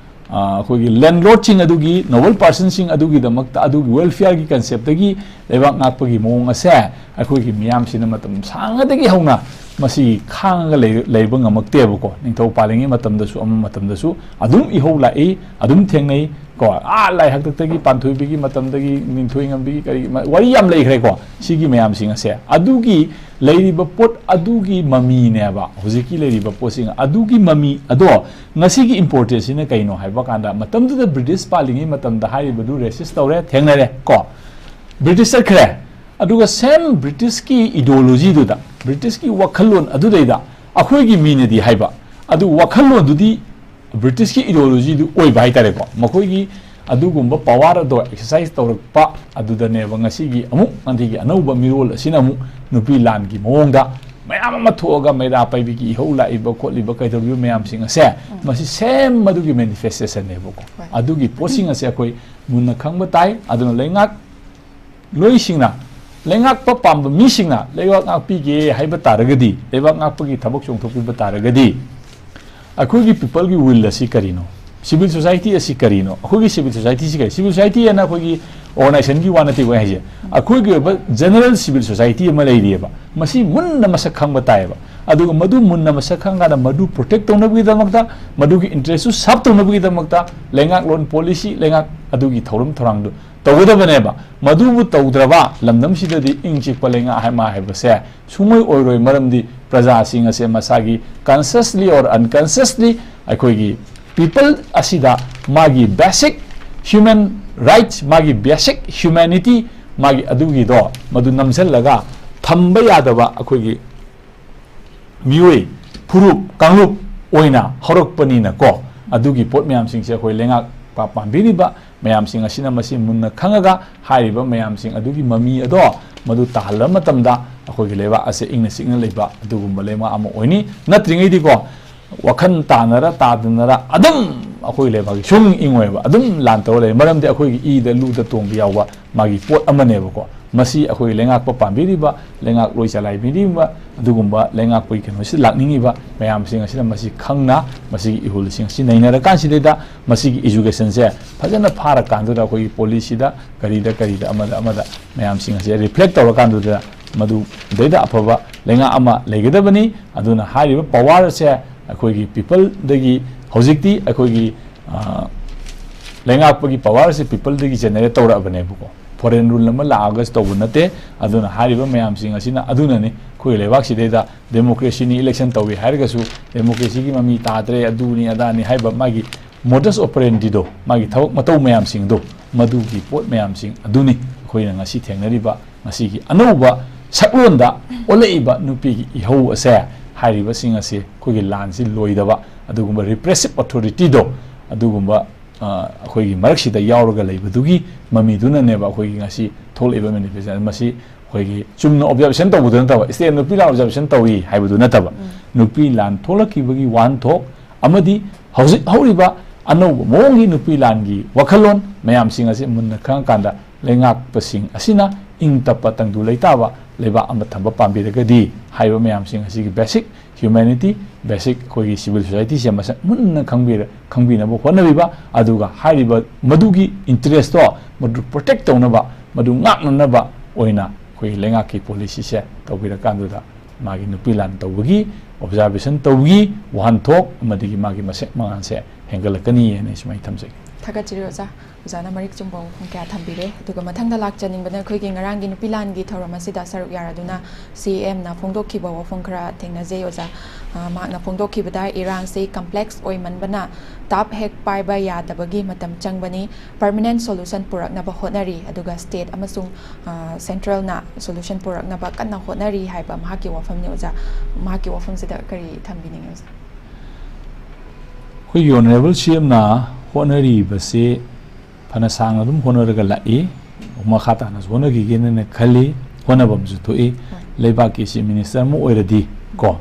ꯑ, ꯑꯩꯈꯣꯏꯒꯤ landlordꯁꯤꯡ ꯑꯗꯨꯒꯤ, noble personꯁꯤꯡ ꯑꯗꯨꯒꯤꯗꯃꯛꯇ, ꯑꯗꯨꯒꯤ welfareꯒꯤ conceptꯇꯒꯤ ꯂꯩꯕꯥꯛ ꯉꯥꯛꯄꯒꯤ ꯃꯑꯣꯡ ꯑꯁꯦ ꯑꯩꯈꯣꯏꯒꯤ ꯃꯤꯌꯥꯝꯁꯤꯅ ꯃꯇꯝ ꯁꯥꯡꯉꯗꯒꯤ ꯍꯧꯅ ꯃꯁꯤ ꯈꯥꯡꯉꯒ ꯂꯩ-, ꯂꯩꯕ ꯉꯝꯃꯛꯇꯦꯕꯀꯣ꯫ ꯅꯤꯡꯊꯧ ꯄꯥꯜꯂꯤꯉꯩ ꯃꯇꯝꯗꯁꯨ, ꯑꯃ ꯃꯇꯝꯗꯁꯨ ꯑꯗꯨꯝ ꯏꯍꯧ ꯂꯥꯛꯏ, ꯑꯗꯨꯝ ꯊꯦꯡꯅꯩ꯫ ꯀꯣ, ꯑꯥ ꯂꯥꯏ ꯍꯥꯛꯇꯛꯇꯒꯤ, ꯄꯥꯟꯊꯣꯏꯕꯤꯒꯤ ꯃꯇꯝꯗꯒꯤ, ꯅꯤꯡꯊꯣꯏ ꯉꯝꯕꯤꯒꯤ ꯀꯔꯤ ꯃ-, ꯋꯥꯔꯤ ꯌꯥꯝ ꯂꯩꯈ꯭ꯔꯦꯀꯣ꯫ ꯁꯤꯒꯤ ꯃꯌꯥꯝꯁꯤꯡ ꯑꯁꯦ, ꯑꯗꯨꯒꯤ ꯂꯩꯔꯤꯕ ꯄꯣꯠ ꯑꯗꯨꯒꯤ ꯃꯃꯤꯅꯦꯕ ꯍꯧꯖꯤꯛꯀꯤ ꯂꯩꯔꯤꯕ ꯄꯣꯠꯁꯤꯡ ꯑꯗꯨꯒꯤ ꯃꯃꯤ ꯑꯗꯣ꯫ ꯉꯁꯤꯒꯤ importanceꯁꯤꯅ ꯀꯩꯅꯣ ꯍꯥꯏꯕ ꯀꯥꯟꯗ, ꯃꯇꯝꯗꯨꯗ British ꯄꯥꯜꯂꯤꯉꯩ ꯃꯇꯝꯗ ꯍꯥꯏꯔꯤꯕꯗꯨ racist ꯇꯧꯔꯦ, ꯊꯦꯡꯅꯔꯦ ꯀꯣ, British ꯆꯠꯈ꯭ꯔꯦ꯫ ꯑꯗꯨꯒ same Britishꯀꯤ ideologyꯗꯨꯗ, Britishꯀꯤ ꯋꯥꯈꯜꯂꯣꯟ ꯑꯗꯨꯗꯩꯗ ꯑꯩꯈꯣꯏꯒꯤ ꯃꯤꯅꯗꯤ ꯍꯥꯏꯕ, ꯑꯗꯨ ꯋꯥꯈꯜꯂꯣꯟꯗꯨꯗꯤ Britishꯀꯤ ideologyꯗꯨ ꯑꯣꯏꯕ ꯍꯥꯏꯇꯥꯔꯦꯀꯣ꯫ ꯃꯈꯣꯏꯒꯤ ꯑꯗꯨꯒꯨꯝꯕ power ꯑꯗꯣ exercise ꯇꯧꯔꯛꯄ ꯑꯗꯨꯗꯅꯦꯕ ꯉꯁꯤꯒꯤ ꯑꯃꯨꯛ, ꯉꯁꯤꯒꯤ ꯑꯅꯧꯕ ꯃꯤꯔꯣꯜ ꯑꯁꯤꯅ ꯑꯃꯨꯛ ꯅꯨꯄꯤ ꯂꯥꯟꯒꯤ ꯃꯑꯣꯡꯗ ꯃꯌꯥꯝ ꯑꯃ ꯊꯣꯛꯑꯒ ꯃꯩꯔꯥ ꯄꯥꯏꯕꯤꯒꯤ ꯏꯍꯧ ꯂꯥꯛꯏꯕ ꯈꯣꯠꯂꯤꯕ ꯀꯩꯗꯧꯔꯤꯕ ꯃꯌꯥꯝꯁꯤꯡ ꯑꯁꯦ, ꯎꯝ꯫ ꯃꯁꯤ same ꯃꯗꯨꯒꯤ manifestationꯅꯦꯕꯀꯣ꯫ ꯍꯣꯏ꯫ ꯑꯗꯨꯒꯤ ꯄꯣꯠꯁꯤꯡ ꯑꯁꯦ ꯑꯩꯈꯣꯏ ꯃꯨꯟꯅ ꯈꯪꯕ ꯇꯥꯏ꯫ ꯑꯗꯨꯅ ꯂꯩꯉꯥꯛ ꯂꯣꯏꯁꯤꯡꯅ, ꯂꯩꯉꯥꯛꯄ ꯄꯥꯝꯕ ꯃꯤꯁꯤꯡꯅ ꯂꯩꯕꯥꯛ ꯉꯥꯛꯄꯤꯒꯦ ꯍꯥꯏꯕ ꯇꯥꯔꯒꯗꯤ, ꯂꯩꯕꯥꯛ ꯉꯥꯛꯄꯒꯤ ꯊꯕꯛ ꯆꯣꯡꯊꯣꯛꯄꯤꯕ ꯇꯥꯔꯒꯗꯤ, ꯑꯩꯈꯣꯏꯒꯤ peopleꯒꯤ will ꯑꯁꯤ ꯀꯔꯤꯅꯣ? Civil society ꯑꯁꯤ ꯀꯔꯤꯅꯣ? ꯑꯩꯈꯣꯏꯒꯤ civil societyꯁꯤ ꯀꯔꯤ? Civil society ꯍꯥꯏꯅ ꯑꯩꯈꯣꯏꯒꯤ organizationꯒꯤ ꯋꯥ ꯅꯠꯇꯦꯀꯣ ꯑꯩ ꯍꯥꯏꯁꯦ꯫ ꯑꯩꯈꯣꯏꯒꯤ ꯑꯣꯏꯕ general civil society ꯑꯃ ꯂꯩꯔꯤꯑꯕ꯫ ꯃꯁꯤ ꯃꯨꯟꯅ ꯃꯁꯛ ꯈꯪꯕ ꯇꯥꯏꯌꯦꯕ꯫ ꯑꯗꯨꯒ ꯃꯗꯨ ꯃꯨꯟꯅ ꯃꯁꯛ ꯈꯪꯀꯥꯟꯗ ꯃꯗꯨ protect ꯇꯧꯅꯕꯒꯤꯗꯃꯛꯇ, ꯃꯗꯨꯒꯤ interestꯇꯨ serve ꯇꯧꯅꯕꯒꯤꯗꯃꯛꯇ ꯂꯩꯉꯥꯛꯂꯣꯟ policy, ꯂꯩꯉꯥꯛ ꯑꯗꯨꯒꯤ ꯊꯧꯔꯝ ꯊꯧꯔꯥꯡꯗꯨ ꯇꯧꯒꯗꯕꯅꯦꯕ꯫ ꯃꯗꯨꯕꯨ ꯇꯧꯗ꯭ꯔꯕ ꯂꯝꯗꯝꯁꯤꯗꯗꯤ ꯏꯪ ꯆꯤꯛꯄ ꯂꯩꯉꯥꯛ ꯍꯥꯏ-, ꯃꯥ ꯍꯥꯏꯕꯁꯦ ꯁꯨꯡꯑꯣꯏ ꯑꯣꯏꯔꯣꯏ꯫ ꯃꯔꯝꯗꯤ ꯄ꯭ꯔꯖꯥꯁꯤꯡ ꯑꯁꯦ ꯃꯁꯥꯒꯤ consciously or unconsciously ꯑꯩꯈꯣꯏꯒꯤ people ꯑꯁꯤꯗ ꯃꯥꯒꯤ basic human rights, ꯃꯥꯒꯤ basic humanity, ꯃꯥꯒꯤ ꯑꯗꯨꯒꯤꯗꯣ ꯃꯗꯨ ꯅꯝꯁꯤꯜꯂꯒ ꯊꯝꯕ ꯌꯥꯗꯕ ꯑꯩꯈꯣꯏꯒꯤ ꯃꯤꯑꯣꯏ ꯐꯨꯔꯨꯞ ꯀꯥꯡꯂꯨꯞ ꯑꯣꯏꯅ ꯍꯧꯔꯛꯄꯅꯤꯅꯀꯣ, ꯑꯗꯨꯒꯤ ꯄꯣꯠ ꯃꯌꯥꯝꯁꯤꯡꯁꯦ ꯑꯩꯈꯣꯏ ꯂꯩꯉꯥꯛ ꯄꯥ-, ꯄꯥꯝꯕꯤꯔꯤꯕ ꯃꯌꯥꯝꯁꯤꯡ ꯑꯁꯤꯅ ꯃꯁꯤ ꯃꯨꯟꯅ ꯈꯪꯉꯒ ꯍꯥꯏꯔꯤꯕ ꯃꯌꯥꯝꯁꯤꯡ ꯑꯗꯨꯒꯤ ꯃꯃꯤ ꯑꯗꯣ ꯃꯗꯨ ꯇꯥꯍꯜꯂꯕ ꯃꯇꯝꯗ ꯑꯩꯈꯣꯏꯒꯤ ꯂꯩꯕꯥꯛ ꯑꯁꯦ ꯏꯪꯅ ꯆꯤꯛꯅ ꯂꯩꯕ ꯑꯗꯨꯒꯨꯝꯕ ꯂꯩꯕꯥꯛ ꯑꯃ ꯑꯣꯏꯅꯤ꯫ ꯅꯠꯇ꯭ꯔꯤꯉꯩꯗꯤꯀꯣ, ꯋꯥꯈꯜ ꯇꯥꯅꯔ ꯇꯥꯗꯅꯔ ꯑꯗꯨꯝ ꯑꯩꯈꯣꯏ ꯂꯩꯕꯥꯛꯁꯤ ꯁꯨꯝ ꯏꯪꯉꯣꯏꯕ, ꯑꯗꯨꯝ ꯂꯥꯟ ꯇꯧꯔ ꯂꯩ꯫ ꯃꯔꯝꯗꯤ ꯑꯩꯈꯣꯏꯒꯤ ꯏꯗ ꯂꯨꯗ ꯇꯣꯡꯕ ꯌꯥꯎꯕ ꯃꯥꯒꯤ ꯄꯣꯠ ꯑꯃꯅꯦꯕꯀꯣ꯫ ꯃꯁꯤ ꯑꯩꯈꯣꯏ ꯂꯩꯉꯥꯛꯄ ꯄꯥꯝꯕꯤꯔꯤꯕ, ꯂꯩꯉꯥꯛꯂꯣꯏ ꯆꯂꯥꯏꯕꯤꯔꯤꯕ, ꯑꯗꯨꯒꯨꯝꯕ ꯂꯩꯉꯥꯛꯄꯒꯤ ꯀꯩꯅꯣꯁꯤ ꯂꯥꯛꯅꯤꯡꯉꯤꯕ ꯃꯌꯥꯝꯁꯤꯡ ꯑꯁꯤꯅ ꯃꯁꯤ ꯈꯪꯅ, ꯃꯁꯤꯒꯤ ꯏꯍꯨꯜꯁꯤꯡ ꯑꯁꯤ ꯅꯩꯅꯔꯀꯥꯟꯁꯤꯗꯩꯗ ꯃꯁꯤꯒꯤ educationꯁꯦ ꯐꯖꯅ ꯐꯥꯔꯀꯥꯟꯗꯨꯗ ꯑꯩꯈꯣꯏꯒꯤ policyꯗ ꯀꯔꯤꯗ ꯀꯔꯤꯗ ꯑꯃꯗ ꯑꯃꯗ ꯃꯌꯥꯝꯁꯤꯡ ꯑꯁꯤ reflect ꯇꯧꯔꯀꯥꯟꯗꯨꯗ ꯃꯗꯨꯗꯩꯗ ꯑꯐꯕ ꯂꯩꯉꯥꯛ ꯑꯃ ꯂꯩꯒꯗꯕꯅꯤ꯫ ꯑꯗꯨꯅ ꯍꯥꯏꯔꯤꯕ powerꯁꯦ ꯑꯩꯈꯣꯏꯒꯤ peopleꯗꯒꯤ, ꯍꯧꯖꯤꯛꯇꯤ ꯑꯩꯈꯣꯏꯒꯤ, ꯑ, ꯂꯩꯉꯥꯛꯄꯒꯤ powerꯁꯦ peopleꯗꯒꯤ generate ꯇꯧꯔꯛꯑꯕꯅꯦꯕꯀꯣ꯫ Foreign rule ꯑꯃ ꯂꯥꯛꯑꯒ ꯇꯧꯕ ꯅꯠꯇꯦ꯫ ꯑꯗꯨꯅ ꯍꯥꯏꯔꯤꯕ ꯃꯌꯥꯝꯁꯤꯡ ꯑꯁꯤꯅ, ꯑꯗꯨꯅꯅꯤ ꯑꯩꯈꯣꯏ ꯂꯩꯕꯥꯛꯁꯤꯗꯩꯗ democracyꯅꯤ, election ꯇꯧꯏ ꯍꯥꯏꯔꯒꯁꯨ democracyꯒꯤ ꯃꯃꯤ ꯇꯥꯗ꯭ꯔꯦ, ꯑꯗꯨꯅꯤ ꯑꯗꯥꯅꯤ ꯍꯥꯏꯕ ꯃꯥꯒꯤ modus operandiꯗꯣ, ꯃꯥꯒꯤ ꯊꯕꯛ ꯃꯇꯧ ꯃꯌꯥꯝꯁꯤꯡꯗꯣ, ꯃꯗꯨꯒꯤ ꯄꯣꯠ ꯃꯌꯥꯝꯁꯤꯡ ꯑꯗꯨꯅꯤ ꯑꯩꯈꯣꯏꯅ ꯉꯁꯤ ꯊꯦꯡꯅꯔꯤꯕ ꯉꯁꯤꯒꯤ ꯑꯅꯧꯕ ꯁꯛꯂꯣꯟꯗ ꯑꯣꯜꯂꯛꯏꯕ ꯅꯨꯄꯤꯒꯤ ꯏꯍꯧ ꯑꯁꯦ ꯍꯥꯏꯔꯤꯕꯁꯤꯡ ꯑꯁꯤ ꯑꯩꯈꯣꯏꯒꯤ ꯂꯥꯟꯁꯤ ꯂꯣꯏꯗꯕ ꯑꯗꯨꯒꯨꯝꯕ repressive authorityꯗꯣ, ꯑꯗꯨꯒꯨꯝꯕ, ꯑ, ꯑꯩꯈꯣꯏꯒꯤ ꯃꯔꯛꯁꯤꯗ ꯌꯥꯎꯔꯒ ꯂꯩꯕꯗꯨꯒꯤ ꯃꯃꯤꯗꯨꯅꯅꯦꯕ ꯑꯩꯈꯣꯏꯒꯤ ꯉꯁꯤ ꯊꯣꯛꯂꯛꯏꯕ manifesto꯫ ꯃꯁꯤ ꯑꯩꯈꯣꯏꯒꯤ ꯆꯨꯝꯅ observation ꯇꯧꯕꯗꯨ ꯅꯠꯇꯕ, state ꯅꯨꯄꯤ ꯂꯥꯟ observation ꯇꯧꯏ ꯍꯥꯏꯕꯗꯨ ꯅꯠꯇꯕ, ꯎꯝ꯫ ꯅꯨꯄꯤ ꯂꯥꯟ ꯊꯣꯛꯂꯛꯈꯤꯕꯒꯤ ꯋꯥꯍꯟꯊꯣꯛ ꯑꯃꯗꯤ ꯍꯧꯖꯤꯛ ꯍꯧꯔꯤꯕ ꯑꯅꯧꯕ ꯃꯑꯣꯡꯒꯤ ꯅꯨꯄꯤ ꯂꯥꯟꯒꯤ ꯋꯥꯈꯜꯂꯣꯟ ꯃꯌꯥꯝꯁꯤꯡ ꯑꯁꯤ ꯃꯨꯟꯅ ꯈꯪꯉꯀꯥꯟꯗ, ꯂꯩꯉꯥꯛꯄꯁꯤꯡ ꯑꯁꯤꯅ ꯏꯪ ꯇꯞꯄ ꯇꯪꯗꯨ ꯂꯩꯇꯥꯕ ꯂꯩꯕꯥꯛ ꯑꯃ ꯊꯝꯕ ꯄꯥꯝꯕꯤꯔꯒꯗꯤ, ꯍꯥꯏꯔꯤꯕ ꯃꯌꯥꯝꯁꯤꯡ ꯑꯁꯤꯒꯤ basic humanity, basic ꯑꯩꯈꯣꯏꯒꯤ civil societyꯁꯦ ꯃꯁꯛ ꯃꯨꯟꯅ ꯈꯪꯕꯤꯔ-, ꯈꯪꯕꯤꯅꯕ ꯍꯣꯠꯅꯕꯤꯕ, ꯑꯗꯨꯒ ꯍꯥꯏꯔꯤꯕ ꯃꯗꯨꯒꯤ interestꯇꯣ ꯃꯗꯨ protect ꯇꯧꯅꯕ, ꯃꯗꯨ ꯉꯥꯛꯅꯅꯕ ꯑꯣꯏꯅ ꯑꯩꯈꯣꯏꯒꯤ ꯂꯩꯉꯥꯛꯀꯤ policyꯁꯦ ꯇꯧꯕꯤꯔꯀꯥꯟꯗꯨꯗ ꯃꯥꯒꯤ ꯅꯨꯄꯤ ꯂꯥꯟ ꯇꯧꯕꯒꯤ, observation ꯇꯧꯕꯒꯤ ꯋꯥꯍꯟꯊꯣꯛ ꯑꯃꯗꯤ ꯃꯥꯒꯤ ꯃꯁꯛ ꯃꯉꯥꯜꯁꯦ ꯍꯦꯟꯒꯠꯂꯛꯀꯅꯤ ꯍꯥꯏꯅ ꯑꯩ ꯁꯨꯃꯥꯏꯅ ꯊꯝꯖꯒꯦ꯫ ꯊꯥꯒꯠꯆꯔꯤ ꯑꯣꯖꯥ꯫ ꯑꯣꯖꯥꯅ ꯃꯔꯤꯛ ꯆꯨꯝꯕ ꯋꯥꯐꯝ ꯀꯌꯥ ꯊꯝꯕꯤꯔꯦ꯫ ꯑꯗꯨꯒ ꯃꯊꯪꯗ ꯂꯥꯛꯆꯅꯤꯡꯕꯅ ꯑꯩꯈꯣꯏꯒꯤ ꯉꯔꯥꯡꯒꯤ ꯅꯨꯄꯤ ꯂꯥꯟꯒꯤ ꯊꯧꯔꯝ ꯑꯁꯤꯗ ꯁꯔꯨꯛ ꯌꯥꯔꯗꯨꯅ CMꯅ ꯐꯣꯡꯗꯣꯛꯈꯤꯕ ꯋꯥꯐꯝ ꯈꯔ ꯊꯦꯡꯅꯖꯩ ꯑꯣꯖꯥ꯫ ꯑ, ꯃꯍꯥꯛꯅ ꯐꯣꯡꯗꯣꯛꯈꯤꯕꯗ ꯏꯔꯥꯡꯁꯤ complex ꯑꯣꯏꯃꯟꯕꯅ ꯇꯥꯞ ꯍꯦꯛ ꯄꯥꯏꯕ ꯌꯥꯗꯕꯒꯤ ꯃꯇꯝ ꯆꯪꯕꯅꯤ, permanent solution ꯄꯨꯔꯛꯅꯕ ꯍꯣꯠꯅꯔꯤ, ꯑꯗꯨꯒ state ꯑꯃꯁꯨꯡ, ꯑ, centralꯅ solution ꯄꯨꯔꯛꯅꯕ ꯀꯟꯅ ꯍꯣꯠꯅꯔꯤ ꯍꯥꯏꯕ ꯃꯍꯥꯛꯀꯤ ꯋꯥꯐꯝꯅꯤ ꯑꯣꯖꯥ꯫ ꯃꯍꯥꯛꯀꯤ ꯋꯥꯐꯝꯁꯤꯗ ꯀꯔꯤ ꯊꯝꯕꯤꯅꯤꯡꯉꯤ ꯑꯣꯖꯥ? ꯑꯩꯈꯣꯏꯒꯤ honourable CMꯅ ꯍꯣꯠꯅꯔꯤꯕꯁꯤ ꯐꯅ ꯁꯥꯡꯅ ꯑꯗꯨꯝ ꯍꯣꯠꯅꯔꯒ ꯂꯥꯛꯏ, ꯃꯈꯥ ꯇꯥꯅꯁꯨ ꯍꯣꯠꯅꯈꯤꯒꯦꯅ ꯈꯜꯂꯤ, ꯍꯣꯠꯅꯐꯝꯁꯨ ꯊꯣꯛꯏ꯫ ꯍꯣꯏ꯫ ꯂꯩꯕꯥꯛꯀꯤ chief minister ꯑꯃ ꯑꯣꯏꯔꯗꯤ ꯀꯣ,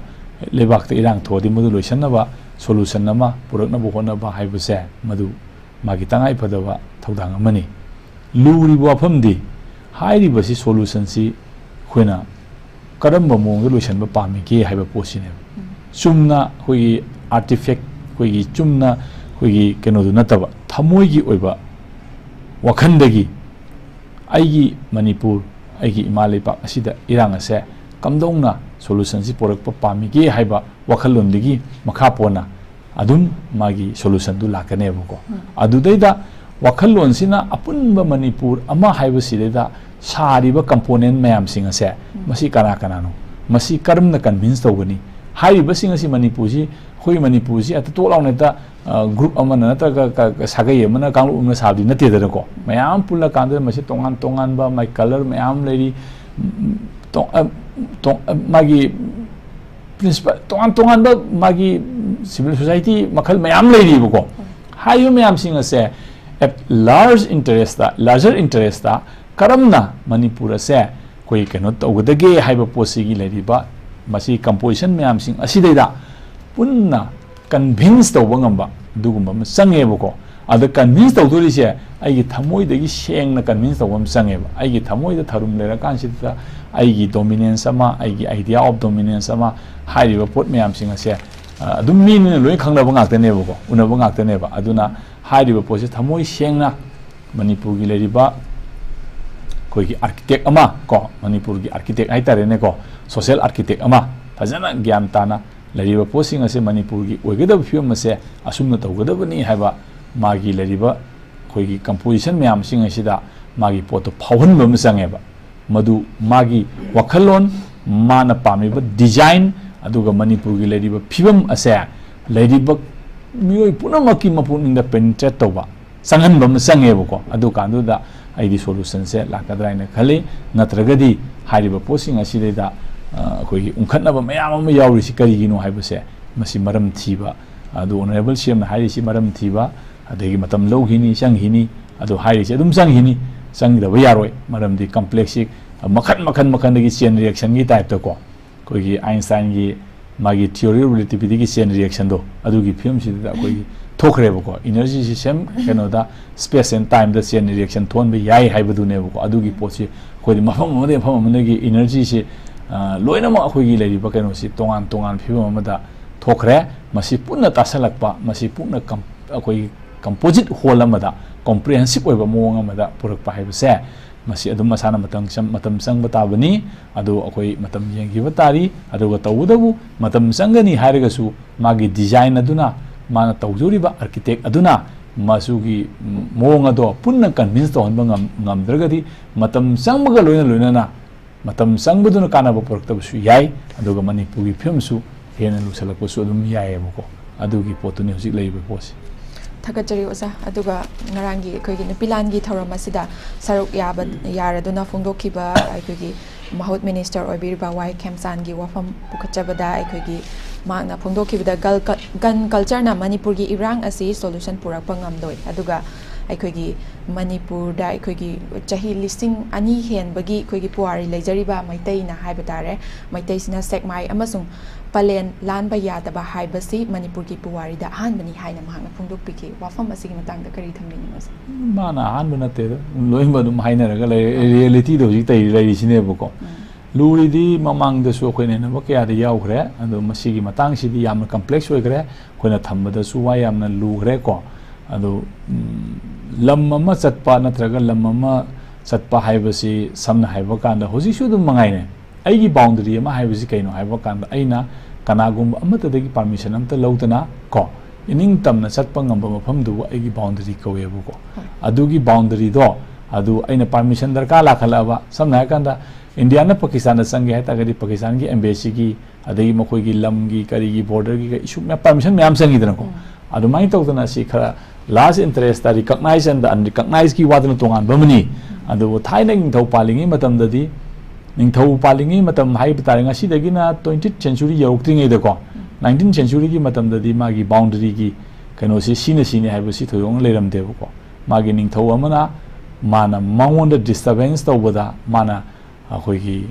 ꯂꯩꯕꯥꯛꯇ ꯏꯔꯥꯡ ꯊꯣꯛꯑꯗꯤ ꯃꯗꯨ ꯂꯣꯏꯁꯤꯟꯅꯕ solution ꯑꯃ ꯄꯨꯔꯛꯅꯕ ꯍꯣꯠꯅꯕ ꯍꯥꯏꯕꯁꯦ ꯃꯗꯨ ꯃꯥꯒꯤ ꯇꯉꯥꯏ ꯐꯗꯕ ꯊꯧꯗꯥꯡ ꯑꯃꯅꯤ꯫ ꯂꯨꯔꯤꯕ ꯋꯥꯐꯝꯗꯤ ꯍꯥꯏꯔꯤꯕꯁꯤ, ꯁꯣꯂꯨꯁꯟꯁꯤ ꯑꯩꯈꯣꯏꯅ ꯀꯔꯝꯕ ꯃꯑꯣꯡꯗ ꯂꯣꯏꯁꯤꯟꯕ ꯄꯥꯝꯃꯤꯒꯦ ꯍꯥꯏꯕ ꯄꯣꯠꯁꯤꯅꯦꯕ꯫ ꯆꯨꯝꯅ ꯑꯩꯈꯣꯏꯒꯤ ꯑꯥꯔꯇꯤꯐꯦꯛ, ꯑꯩꯈꯣꯏꯒꯤ ꯆꯨꯝꯅ ꯑꯩꯈꯣꯏꯒꯤ ꯀꯩꯅꯣꯗꯨ ꯅꯠꯇꯕ, ꯊꯃꯣꯏꯒꯤ ꯑꯣꯏꯕ ꯋꯥꯈꯜꯗꯒꯤ ꯑꯩꯒꯤ ꯃꯅꯤꯄꯨꯔ, ꯑꯩꯒꯤ ꯏꯃꯥ ꯂꯩꯕꯥꯛ ꯑꯁꯤꯗ ꯏꯔꯥꯡ ꯑꯁꯦ ꯀꯝꯗꯧꯅ ꯁꯣꯂꯨꯁꯟꯁꯤ ꯄꯨꯔꯛꯄ ꯄꯥꯝꯃꯤꯒꯦ ꯍꯥꯏꯕ ꯋꯥꯈꯜꯂꯣꯟꯗꯒꯤ ꯃꯈꯥ ꯄꯣꯟꯅ ꯑꯗꯨꯝ ꯃꯥꯒꯤ ꯁꯣꯂꯨꯁꯟꯗꯨ ꯂꯥꯛꯀꯅꯦꯕꯀꯣ꯫ ꯑꯗꯨꯗꯩꯗ ꯋꯥꯈꯜꯂꯣꯟꯁꯤꯅ ꯑꯄꯨꯟꯕ ꯃꯅꯤꯄꯨꯔ ꯑꯃ ꯍꯥꯏꯕꯁꯤꯗꯩꯗ ꯁꯥꯔꯤꯕ ꯀꯝꯄꯣꯅꯦꯟ ꯃꯌꯥꯝꯁꯤꯡ ꯑꯁꯦ, ꯃꯁꯤ ꯀꯅꯥ ꯀꯅꯥꯅꯣ? ꯃꯁꯤ ꯀꯔꯝꯅ ꯀꯟꯚꯤꯟꯁ ꯇꯧꯒꯅꯤ? ꯍꯥꯏꯔꯤꯕꯁꯤꯡ ꯑꯁꯤ ꯃꯅꯤꯄꯨꯔꯁꯤ, ꯑꯩꯈꯣꯏ ꯃꯅꯤꯄꯨꯔꯁꯤ ꯍꯦꯛꯇ ꯇꯣꯛ ꯂꯥꯎꯅ ꯍꯦꯛꯇ, ꯑ, ꯒ꯭ꯔꯨꯞ ꯑꯃꯅ ꯅꯠꯇ꯭ꯔꯒ ꯀ-, ꯀ-, ꯁꯥꯒꯩ ꯑꯃꯅ, ꯀꯥꯡꯂꯨꯞ ꯑꯃꯅ ꯁꯥꯕꯗꯤ ꯅꯠꯇꯦꯗꯅꯀꯣ꯫ ꯃꯌꯥꯝ ꯄꯨꯜꯂꯀꯥꯟꯗ ꯃꯁꯤ ꯇꯣꯉꯥꯟ ꯇꯣꯉꯥꯟꯕ ꯃꯥꯒꯤ ꯀꯂꯔ ꯃꯌꯥꯝ ꯂꯩꯔꯤ꯫ ꯎꯝ, ꯇꯣ-, ꯑ, ꯇꯣ-, ꯑ, ꯃꯥꯒꯤ ꯄ꯭ꯔꯤꯟꯁꯤꯄꯥꯜ ꯇꯣꯉꯥꯟ ꯇꯣꯉꯥꯟꯕ ꯃꯥꯒꯤ ꯁꯤꯚꯤꯜ ꯁꯣꯁꯥꯏꯇꯤ ꯃꯈꯜ ꯃꯌꯥꯝ ꯂꯩꯔꯤꯕꯀꯣ꯫ ꯍꯥꯏꯔꯤꯕ ꯃꯌꯥꯝꯁꯤꯡ ꯑꯁꯦ at large interest, larger interest, ꯀꯔꯝꯅ ꯃꯅꯤꯄꯨꯔ ꯑꯁꯦ ꯑꯩꯈꯣꯏ ꯀꯩꯅꯣ ꯇꯧꯒꯗꯒꯦ ꯍꯥꯏꯕ ꯄꯣꯠꯁꯤꯒꯤ ꯂꯩꯔꯤꯕ ꯃꯁꯤ ꯀꯝꯄꯣꯖꯤꯁꯟ ꯃꯌꯥꯝꯁꯤꯡ ꯑꯁꯤꯗꯩꯗ ꯄꯨꯟꯅ ꯀꯟꯚꯤꯟꯁ ꯇꯧꯕ ꯉꯝꯕ ꯑꯗꯨꯒꯨꯝꯕ ꯑꯃ ꯆꯪꯉꯦꯕꯀꯣ꯫ ꯑꯗ ꯀꯟꯚꯤꯟꯁ ꯇꯧꯗꯣꯔꯤꯁꯦ ꯑꯩꯒꯤ ꯊꯃꯣꯏꯗꯒꯤ ꯁꯦꯡꯅ ꯀꯟꯚꯤꯟꯁ ꯇꯧꯕ ꯑꯃ ꯆꯪꯉꯦꯕ꯫ ꯑꯩꯒꯤ ꯊꯃꯣꯏꯗ ꯊꯔꯨꯝ ꯂꯩꯔꯀꯥꯟꯁꯤꯗ ꯑꯩꯒꯤ ꯗꯣꯃꯤꯅꯦꯟꯁ ꯑꯃ, ꯑꯩꯒꯤ idea of dominance ꯑꯃ, ꯍꯥꯏꯔꯤꯕ ꯄꯣꯠ ꯃꯌꯥꯝꯁꯤꯡ ꯑꯁꯦ, ꯑ, ꯑꯗꯨꯝ ꯃꯤ ꯑꯃꯅ ꯂꯣꯏ ꯈꯪꯅꯕ ꯉꯥꯛꯇꯅꯦꯕꯀꯣ, ꯎꯅꯕ ꯉꯥꯛꯇꯅꯦꯕ꯫ ꯑꯗꯨꯅ ꯍꯥꯏꯔꯤꯕ ꯄꯣꯠꯁꯦ ꯊꯃꯣꯏ ꯁꯦꯡꯅ ꯃꯅꯤꯄꯨꯔꯒꯤ ꯂꯩꯔꯤꯕ ꯑꯩꯈꯣꯏꯒꯤ ꯑꯥꯔꯀꯤꯇꯦꯛ ꯑꯃ ꯀꯣ, ꯃꯅꯤꯄꯨꯔꯒꯤ ꯑꯥꯔꯀꯤꯇꯦꯛ ꯍꯥꯏꯇꯥꯔꯦꯅꯦꯀꯣ, ꯁꯣꯁꯤꯌꯦꯜ ꯑꯥꯔꯀꯤꯇꯦꯛ ꯑꯃ ꯐꯖꯅ ꯒ꯭ꯌꯥꯟ ꯇꯥꯅ ꯂꯩꯔꯤꯕ ꯄꯣꯠꯁꯤꯡ ꯑꯁꯦ ꯃꯅꯤꯄꯨꯔꯒꯤ ꯑꯣꯏꯒꯗꯕ ꯐꯤꯕꯝ ꯑꯁꯦ ꯑꯁꯨꯝꯅ ꯇꯧꯒꯗꯕꯅꯤ ꯍꯥꯏꯕ ꯃꯥꯒꯤ ꯂꯩꯔꯤꯕ ꯑꯩꯈꯣꯏꯒꯤ ꯀꯝꯄꯣꯖꯤꯁꯟ ꯃꯌꯥꯝꯁꯤꯡ ꯑꯁꯤꯗ ꯃꯥꯒꯤ ꯄꯣꯠꯇꯣ ꯐꯥꯎꯍꯟꯕ ꯑꯃ ꯆꯪꯉꯦꯕ꯫ ꯃꯗꯨ ꯃꯥꯒꯤ ꯋꯥꯈꯜꯂꯣꯟ, ꯃꯥꯅ ꯄꯥꯝꯃꯤꯕ ꯗꯤꯖꯥꯏꯟ, ꯑꯗꯨꯒ ꯃꯅꯤꯄꯨꯔꯒꯤ ꯂꯩꯔꯤꯕ ꯐꯤꯕꯝ ꯑꯁꯦ ꯂꯩꯔꯤꯕ ꯃꯤꯑꯣꯏ ꯄꯨꯝꯅꯃꯛꯀꯤ ꯃꯄꯨꯛꯅꯤꯡꯗ ꯄꯦꯅꯤꯇ꯭ꯔꯦꯠ ꯇꯧꯕ, ꯆꯪꯍꯟꯕ ꯑꯃ ꯆꯪꯉꯦꯕꯀꯣ꯫ ꯑꯗꯨꯀꯥꯟꯗꯨꯗ ꯑꯩꯗꯤ ꯁꯣꯂꯨꯁꯟꯁꯦ ꯂꯥꯛꯀꯗ꯭ꯔꯥ ꯍꯥꯏꯅ ꯈꯜꯂꯤ꯫ ꯅꯠꯇ꯭ꯔꯒꯗꯤ ꯍꯥꯏꯔꯤꯕ ꯄꯣꯠꯁꯤꯡ ꯑꯁꯤꯗꯩꯗ, ꯑ, ꯑꯩꯈꯣꯏꯒꯤ ꯎꯪꯈꯠꯅꯕ ꯃꯌꯥꯝ ꯑꯃ ꯌꯥꯎꯔꯤꯁꯤ ꯀꯔꯤꯒꯤꯅꯣ ꯍꯥꯏꯕꯁꯦ, ꯃꯁꯤ ꯃꯔꯝ ꯊꯤꯕ, ꯑꯗꯨ ꯑꯣꯅꯔꯦꯕꯜ ꯁꯤ ꯑꯦꯝꯅ ꯍꯥꯏꯔꯤꯁꯤ ꯃꯔꯝ ꯊꯤꯕ, ꯑꯗꯒꯤ ꯃꯇꯝ ꯂꯧꯈꯤꯅꯤ, ꯆꯪꯈꯤꯅꯤ, ꯑꯗꯨ ꯍꯥꯏꯔꯤꯁꯤ ꯑꯗꯨꯝ ꯆꯪꯈꯤꯅꯤ, ꯆꯪꯗꯕ ꯌꯥꯔꯣꯏ꯫ ꯃꯔꯝꯗꯤ ꯀꯝꯄ꯭ꯂꯦꯛꯁꯁꯤ ꯃꯈꯟ ꯃꯈꯟ ꯃꯈꯟꯗꯒꯤ ꯆꯦꯟ ꯔꯤꯌꯦꯛꯁꯟꯒꯤ ꯇꯥꯏꯞꯇꯀꯣ, ꯑꯩꯈꯣꯏꯒꯤ ꯑꯥꯏꯟꯁꯇꯥꯏꯟꯒꯤ ꯃꯥꯒꯤ theory of relativity ꯒꯤ ꯆꯦꯟ ꯔꯤꯌꯦꯛꯁꯟꯗꯣ, ꯑꯗꯨꯒꯤ ꯐꯤꯕꯝꯁꯤꯗ ꯑꯩꯈꯣꯏꯒꯤ ꯊꯣꯛꯈ꯭ꯔꯦꯕꯀꯣ꯫ ꯏꯅꯔꯖꯤꯁꯤ ꯁꯦꯝ ꯀꯩꯅꯣꯗ, space and time ꯗ ꯆꯦꯟ ꯔꯤꯌꯦꯛꯁꯟ ꯊꯣꯛꯍꯟꯕ ꯌꯥꯏ ꯍꯥꯏꯕꯗꯨꯅꯦꯕꯀꯣ꯫ ꯑꯗꯨꯒꯤ ꯄꯣꯠꯁꯤ ꯑꯩꯈꯣꯏꯗꯤ ꯃꯐꯝ ꯑꯃꯗꯒꯤ ꯃꯐꯝ ꯑꯃꯗꯒꯤ ꯏꯅꯔꯖꯤꯁꯤ, ꯑ, ꯂꯣꯏꯅꯃꯛ ꯑꯩꯈꯣꯏꯒꯤ ꯂꯩꯔꯤꯕ ꯀꯩꯅꯣꯁꯤ ꯇꯣꯉꯥꯟ ꯇꯣꯉꯥꯟꯕ ꯐꯤꯕꯝ ꯑꯃꯗ ꯊꯣꯛꯈ꯭ꯔꯦ꯫ ꯃꯁꯤ ꯄꯨꯟꯅ ꯇꯥꯁꯜꯂꯛꯄ, ꯃꯁꯤ ꯄꯨꯟꯅ ꯀꯝ-, ꯑꯩꯈꯣꯏꯒꯤ composite whole ꯑꯃꯗ, comprehensive ꯑꯣꯏꯕ ꯃꯑꯣꯡ ꯑꯃꯗ ꯄꯨꯔꯛꯄ ꯍꯥꯏꯕꯁꯦ, ꯃꯁꯤ ꯑꯗꯨꯝ ꯃꯁꯥꯅ ꯃꯇꯝ ꯆꯪ-, ꯃꯇꯝ ꯆꯪꯕ ꯇꯥꯕꯅꯤ꯫ ꯑꯗꯨ ꯑꯩꯈꯣꯏ ꯃꯇꯝ ꯌꯦꯡꯈꯤꯕ ꯇꯥꯔꯤ꯫ ꯑꯗꯨꯒ ꯇꯧꯕꯇꯕꯨ ꯃꯇꯝ ꯆꯪꯒꯅꯤ ꯍꯥꯏꯔꯒꯁꯨ, ꯃꯥꯒꯤ design ꯑꯗꯨꯅ, ꯃꯥꯅ ꯇꯧꯖꯔꯤꯕ architect ꯑꯗꯨꯅ ꯃꯁꯨꯒꯤ ꯃꯑꯣꯡ ꯑꯗꯣ ꯄꯨꯟꯅ convince ꯇꯧꯍꯟꯕ ꯉꯝ-, ꯉꯝꯗ꯭ꯔꯒꯗꯤ, ꯃꯇꯝ ꯆꯪꯕꯒ ꯂꯣꯏꯅ ꯂꯣꯏꯅꯅ ꯃꯇꯝ ꯆꯪꯕꯗꯨꯅ ꯀꯥꯟꯅꯕ ꯄꯨꯔꯛꯇꯕꯁꯨ ꯌꯥꯏ, ꯑꯗꯨꯒ ꯃꯅꯤꯄꯨꯔꯒꯤ ꯐꯤꯕꯝꯁꯨ ꯍꯦꯟꯅ ꯂꯨꯁꯜꯂꯛꯄꯁꯨ ꯑꯗꯨꯝ ꯌꯥꯏꯌꯦꯕꯀꯣ꯫ ꯑꯗꯨꯒꯤ ꯄꯣꯠꯇꯨꯅꯤ ꯍꯧꯖꯤꯛ ꯂꯩꯔꯤꯕ ꯄꯣꯠꯁꯦ꯫ ꯊꯥꯒꯠꯆꯔꯤ ꯑꯣꯖꯥ꯫ ꯑꯗꯨꯒ ꯉꯔꯥꯡꯒꯤ ꯑꯩꯈꯣꯏꯒꯤ ꯅꯨꯄꯤ ꯂꯥꯟꯒꯤ ꯊꯧꯔꯝ ꯑꯁꯤꯗ ꯁꯔꯨꯛ ꯌꯥꯕ, ꯌꯥꯔꯗꯨꯅ ꯐꯣꯡꯗꯣꯛꯈꯤꯕ ꯑꯩꯈꯣꯏꯒꯤ ꯃꯍꯨꯠ ꯃꯤꯅꯤꯁꯇꯔ ꯑꯣꯏꯕꯤꯔꯤꯕ ꯋꯥꯏ ꯈꯦꯝꯆꯥꯟꯒꯤ ꯋꯥꯐꯝ ꯄꯨꯈꯠꯆꯕꯗ, ꯑꯩꯈꯣꯏꯒꯤ ꯃꯍꯥꯛꯅ ꯐꯣꯡꯗꯣꯛꯈꯤꯕꯗ ꯒꯜ ꯀ-, gun culture ꯅ ꯃꯅꯤꯄꯨꯔꯒꯤ ꯏꯔꯥꯡ ꯑꯁꯤ solution ꯄꯨꯔꯛꯄ ꯉꯝꯂꯣꯏ, ꯑꯗꯨꯒ ꯑꯩꯈꯣꯏꯒꯤ ꯃꯅꯤꯄꯨꯔꯗ ꯑꯩꯈꯣꯏꯒꯤ ꯆꯍꯤ ꯂꯤꯁꯤꯡ ꯑꯅꯤ ꯍꯦꯟꯕꯒꯤ ꯑꯩꯈꯣꯏꯒꯤ ꯄꯨꯋꯥꯔꯤ ꯂꯩꯖꯔꯤꯕ ꯃꯩꯇꯩꯅ ꯍꯥꯏꯕ ꯇꯥꯔꯦ, ꯃꯩꯇꯩꯁꯤꯅ ꯁꯦꯛꯃꯥꯏ ꯑꯃꯁꯨꯡ ꯄꯂꯦꯟ ꯂꯥꯟꯕ ꯌꯥꯗꯕ ꯍꯥꯏꯕꯁꯤ ꯃꯅꯤꯄꯨꯔꯒꯤ ꯄꯨꯋꯥꯔꯤꯗ ꯑꯍꯥꯟꯕꯅꯤ ꯍꯥꯏꯅ ꯃꯍꯥꯛꯅ ꯐꯣꯡꯗꯣꯛꯄꯤꯈꯤ꯫ ꯋꯥꯐꯝ ꯑꯁꯤꯒꯤ ꯃꯇꯥꯡꯗ ꯀꯔꯤ ꯊꯝꯕꯤꯅꯤꯡꯕ, ꯁꯥꯔ? ꯃꯥꯅ ꯑꯍꯥꯟꯕ ꯅꯠꯇꯦꯗ, ꯂꯣꯏꯅꯃꯛ ꯑꯗꯨꯝ ꯍꯥꯏꯅꯔꯒ ꯂꯩꯔꯦ꯫ Reality ꯗ ꯍꯧꯖꯤꯛ ꯇꯩ-, ꯂꯩꯔꯤꯁꯤꯅꯦꯕꯀꯣ꯫ ꯎꯝ꯫ ꯂꯨꯔꯤꯗꯤ ꯃꯃꯥꯡꯗꯁꯨ ꯑꯩꯈꯣꯏ ꯅꯩꯅꯕ ꯀꯌꯥꯗ ꯌꯥꯎꯈ꯭ꯔꯦ, ꯑꯗꯣ ꯃꯁꯤꯒꯤ ꯃꯇꯥꯡꯁꯤꯗꯤ ꯌꯥꯝꯅ complex ꯑꯣꯏꯈ꯭ꯔꯦ, ꯑꯩꯈꯣꯏꯅ ꯊꯝꯕꯗꯁꯨ ꯋꯥ ꯌꯥꯝꯅ ꯂꯨꯈ꯭ꯔꯦꯀꯣ꯫ ꯑꯗꯣ, ꯎꯝ, ꯂꯝ ꯑꯃ ꯆꯠꯄ ꯅꯠꯇ꯭ꯔꯒ ꯂꯝ ꯑꯃ ꯆꯠꯄ ꯍꯥꯏꯕꯁꯤ, ꯁꯝꯅ ꯍꯥꯏꯕ ꯀꯥꯟꯗ, ꯍꯧꯖꯤꯛꯁꯨ ꯑꯗꯨꯝ ꯃꯉꯥꯏꯅꯦ꯫ ꯑꯩꯒꯤ boundary ꯑꯃ ꯍꯥꯏꯕꯁꯤ ꯀꯩꯅꯣ ꯍꯥꯏꯕ ꯀꯥꯟꯗ, ꯑꯩꯅ ꯀꯅꯥꯒꯨꯝꯕ ꯑꯃꯠꯇꯗꯒꯤ permission ꯑꯃꯠꯇ ꯂꯧꯗꯅ ꯀꯣ, ꯏꯅꯤꯡ ꯇꯝꯅ ꯆꯠꯄ ꯉꯝꯕ ꯃꯐꯝꯗꯨꯕꯨ ꯑꯩꯒꯤ boundary ꯀꯧꯋꯦꯕꯀꯣ꯫ ꯍꯣꯏ꯫ ꯑꯗꯨꯒꯤ boundary ꯗꯣ, ꯑꯗꯨ ꯑꯩꯅ permission ꯗꯔꯀꯥꯔ ꯂꯥꯛꯈꯠꯂꯛꯑꯕ, ꯁꯝꯅ ꯍꯥꯏꯔꯀꯥꯟꯗ, ꯏꯟꯗꯤꯌꯥꯅ ꯄꯥꯀꯤꯁꯇꯥꯟꯗ ꯆꯪꯒꯦ ꯍꯥꯏ ꯇꯥꯔꯒꯗꯤ, ꯄꯥꯀꯤꯁꯇꯥꯟꯒꯤ embassy ꯒꯤ, ꯑꯗꯒꯤ ꯃꯈꯣꯏꯒꯤ ꯂꯝꯒꯤ, ꯀꯔꯤꯒꯤ, border ꯒꯤ, ꯀ-, issue ꯃꯌꯥꯝ, permission ꯃꯌꯥꯝ ꯆꯪꯉꯤꯗꯅꯀꯣ꯫ ꯎꯝ꯫ ꯑꯗꯨꯃꯥꯏꯅ ꯇꯧꯗꯅ ꯁꯤ ꯈꯔ last interest ꯇ recognize and unrecognized ꯀꯤ ꯋꯥꯗꯨꯅ ꯇꯣꯉꯥꯟꯕ ꯑꯃꯅꯤ꯫ ꯑꯗꯨꯕꯨ ꯊꯥꯏꯅ ꯅꯤꯡꯊꯧ ꯄꯥꯜꯂꯤꯉꯩ ꯃꯇꯝꯗꯗꯤ, ꯅꯤꯡꯊꯧ ꯄꯥꯜꯂꯤꯉꯩ ꯃꯇꯝ ꯍꯥꯏꯕ ꯇꯥꯔꯦ, ꯉꯁꯤꯗꯒꯤꯅ twentieth century ꯌꯧꯔꯛꯇ꯭ꯔꯤꯉꯩꯗꯀꯣ, nineteenth century ꯒꯤ ꯃꯇꯝꯗꯗꯤ ꯃꯥꯒꯤ boundary ꯒꯤ ꯀꯩꯅꯣꯁꯤ ꯁꯤꯅ ꯁꯤꯅꯤ ꯍꯥꯏꯕꯁꯤ ꯊꯣꯏꯗꯣꯛꯅ ꯂꯩꯔꯝꯗꯦꯕꯀꯣ꯫ ꯃꯥꯒꯤ ꯅꯤꯡꯊꯧ ꯑꯃꯅ, ꯃꯥꯅ ꯃꯉꯣꯟꯗ disturbance ꯇꯧꯕꯗ, ꯃꯥꯅ ꯑꯩꯈꯣꯏꯒꯤ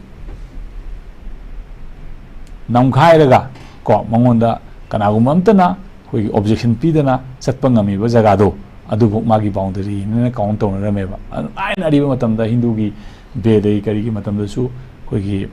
ꯅꯝꯈꯥꯏꯔꯒ ꯀꯣ, ꯃꯉꯣꯟꯗ ꯀꯅꯥꯒꯨꯝꯕ ꯑꯝꯇꯅ ꯑꯩꯈꯣꯏꯒꯤ ꯑꯣꯕꯖꯦꯛꯁꯟ ꯄꯤꯗꯅ ꯆꯠꯄ ꯉꯝꯃꯤꯕ ꯖꯒꯥꯗꯣ, ꯑꯗꯨꯕꯨ ꯃꯥꯒꯤ ꯕꯥꯎꯟꯗꯔꯤꯅꯦꯅ ꯀꯥꯎꯟ ꯇꯧꯅꯔꯝꯃꯦꯕ꯫ ꯑꯗꯨ ꯊꯥꯏꯅ ꯑꯔꯤꯕ ꯃꯇꯝꯗ ꯍꯤꯟꯗꯨꯒꯤ ꯕꯦꯗꯒꯤ ꯀꯔꯤꯒꯤ ꯃꯇꯝꯗꯁꯨ ꯑꯩꯈꯣꯏꯒꯤ,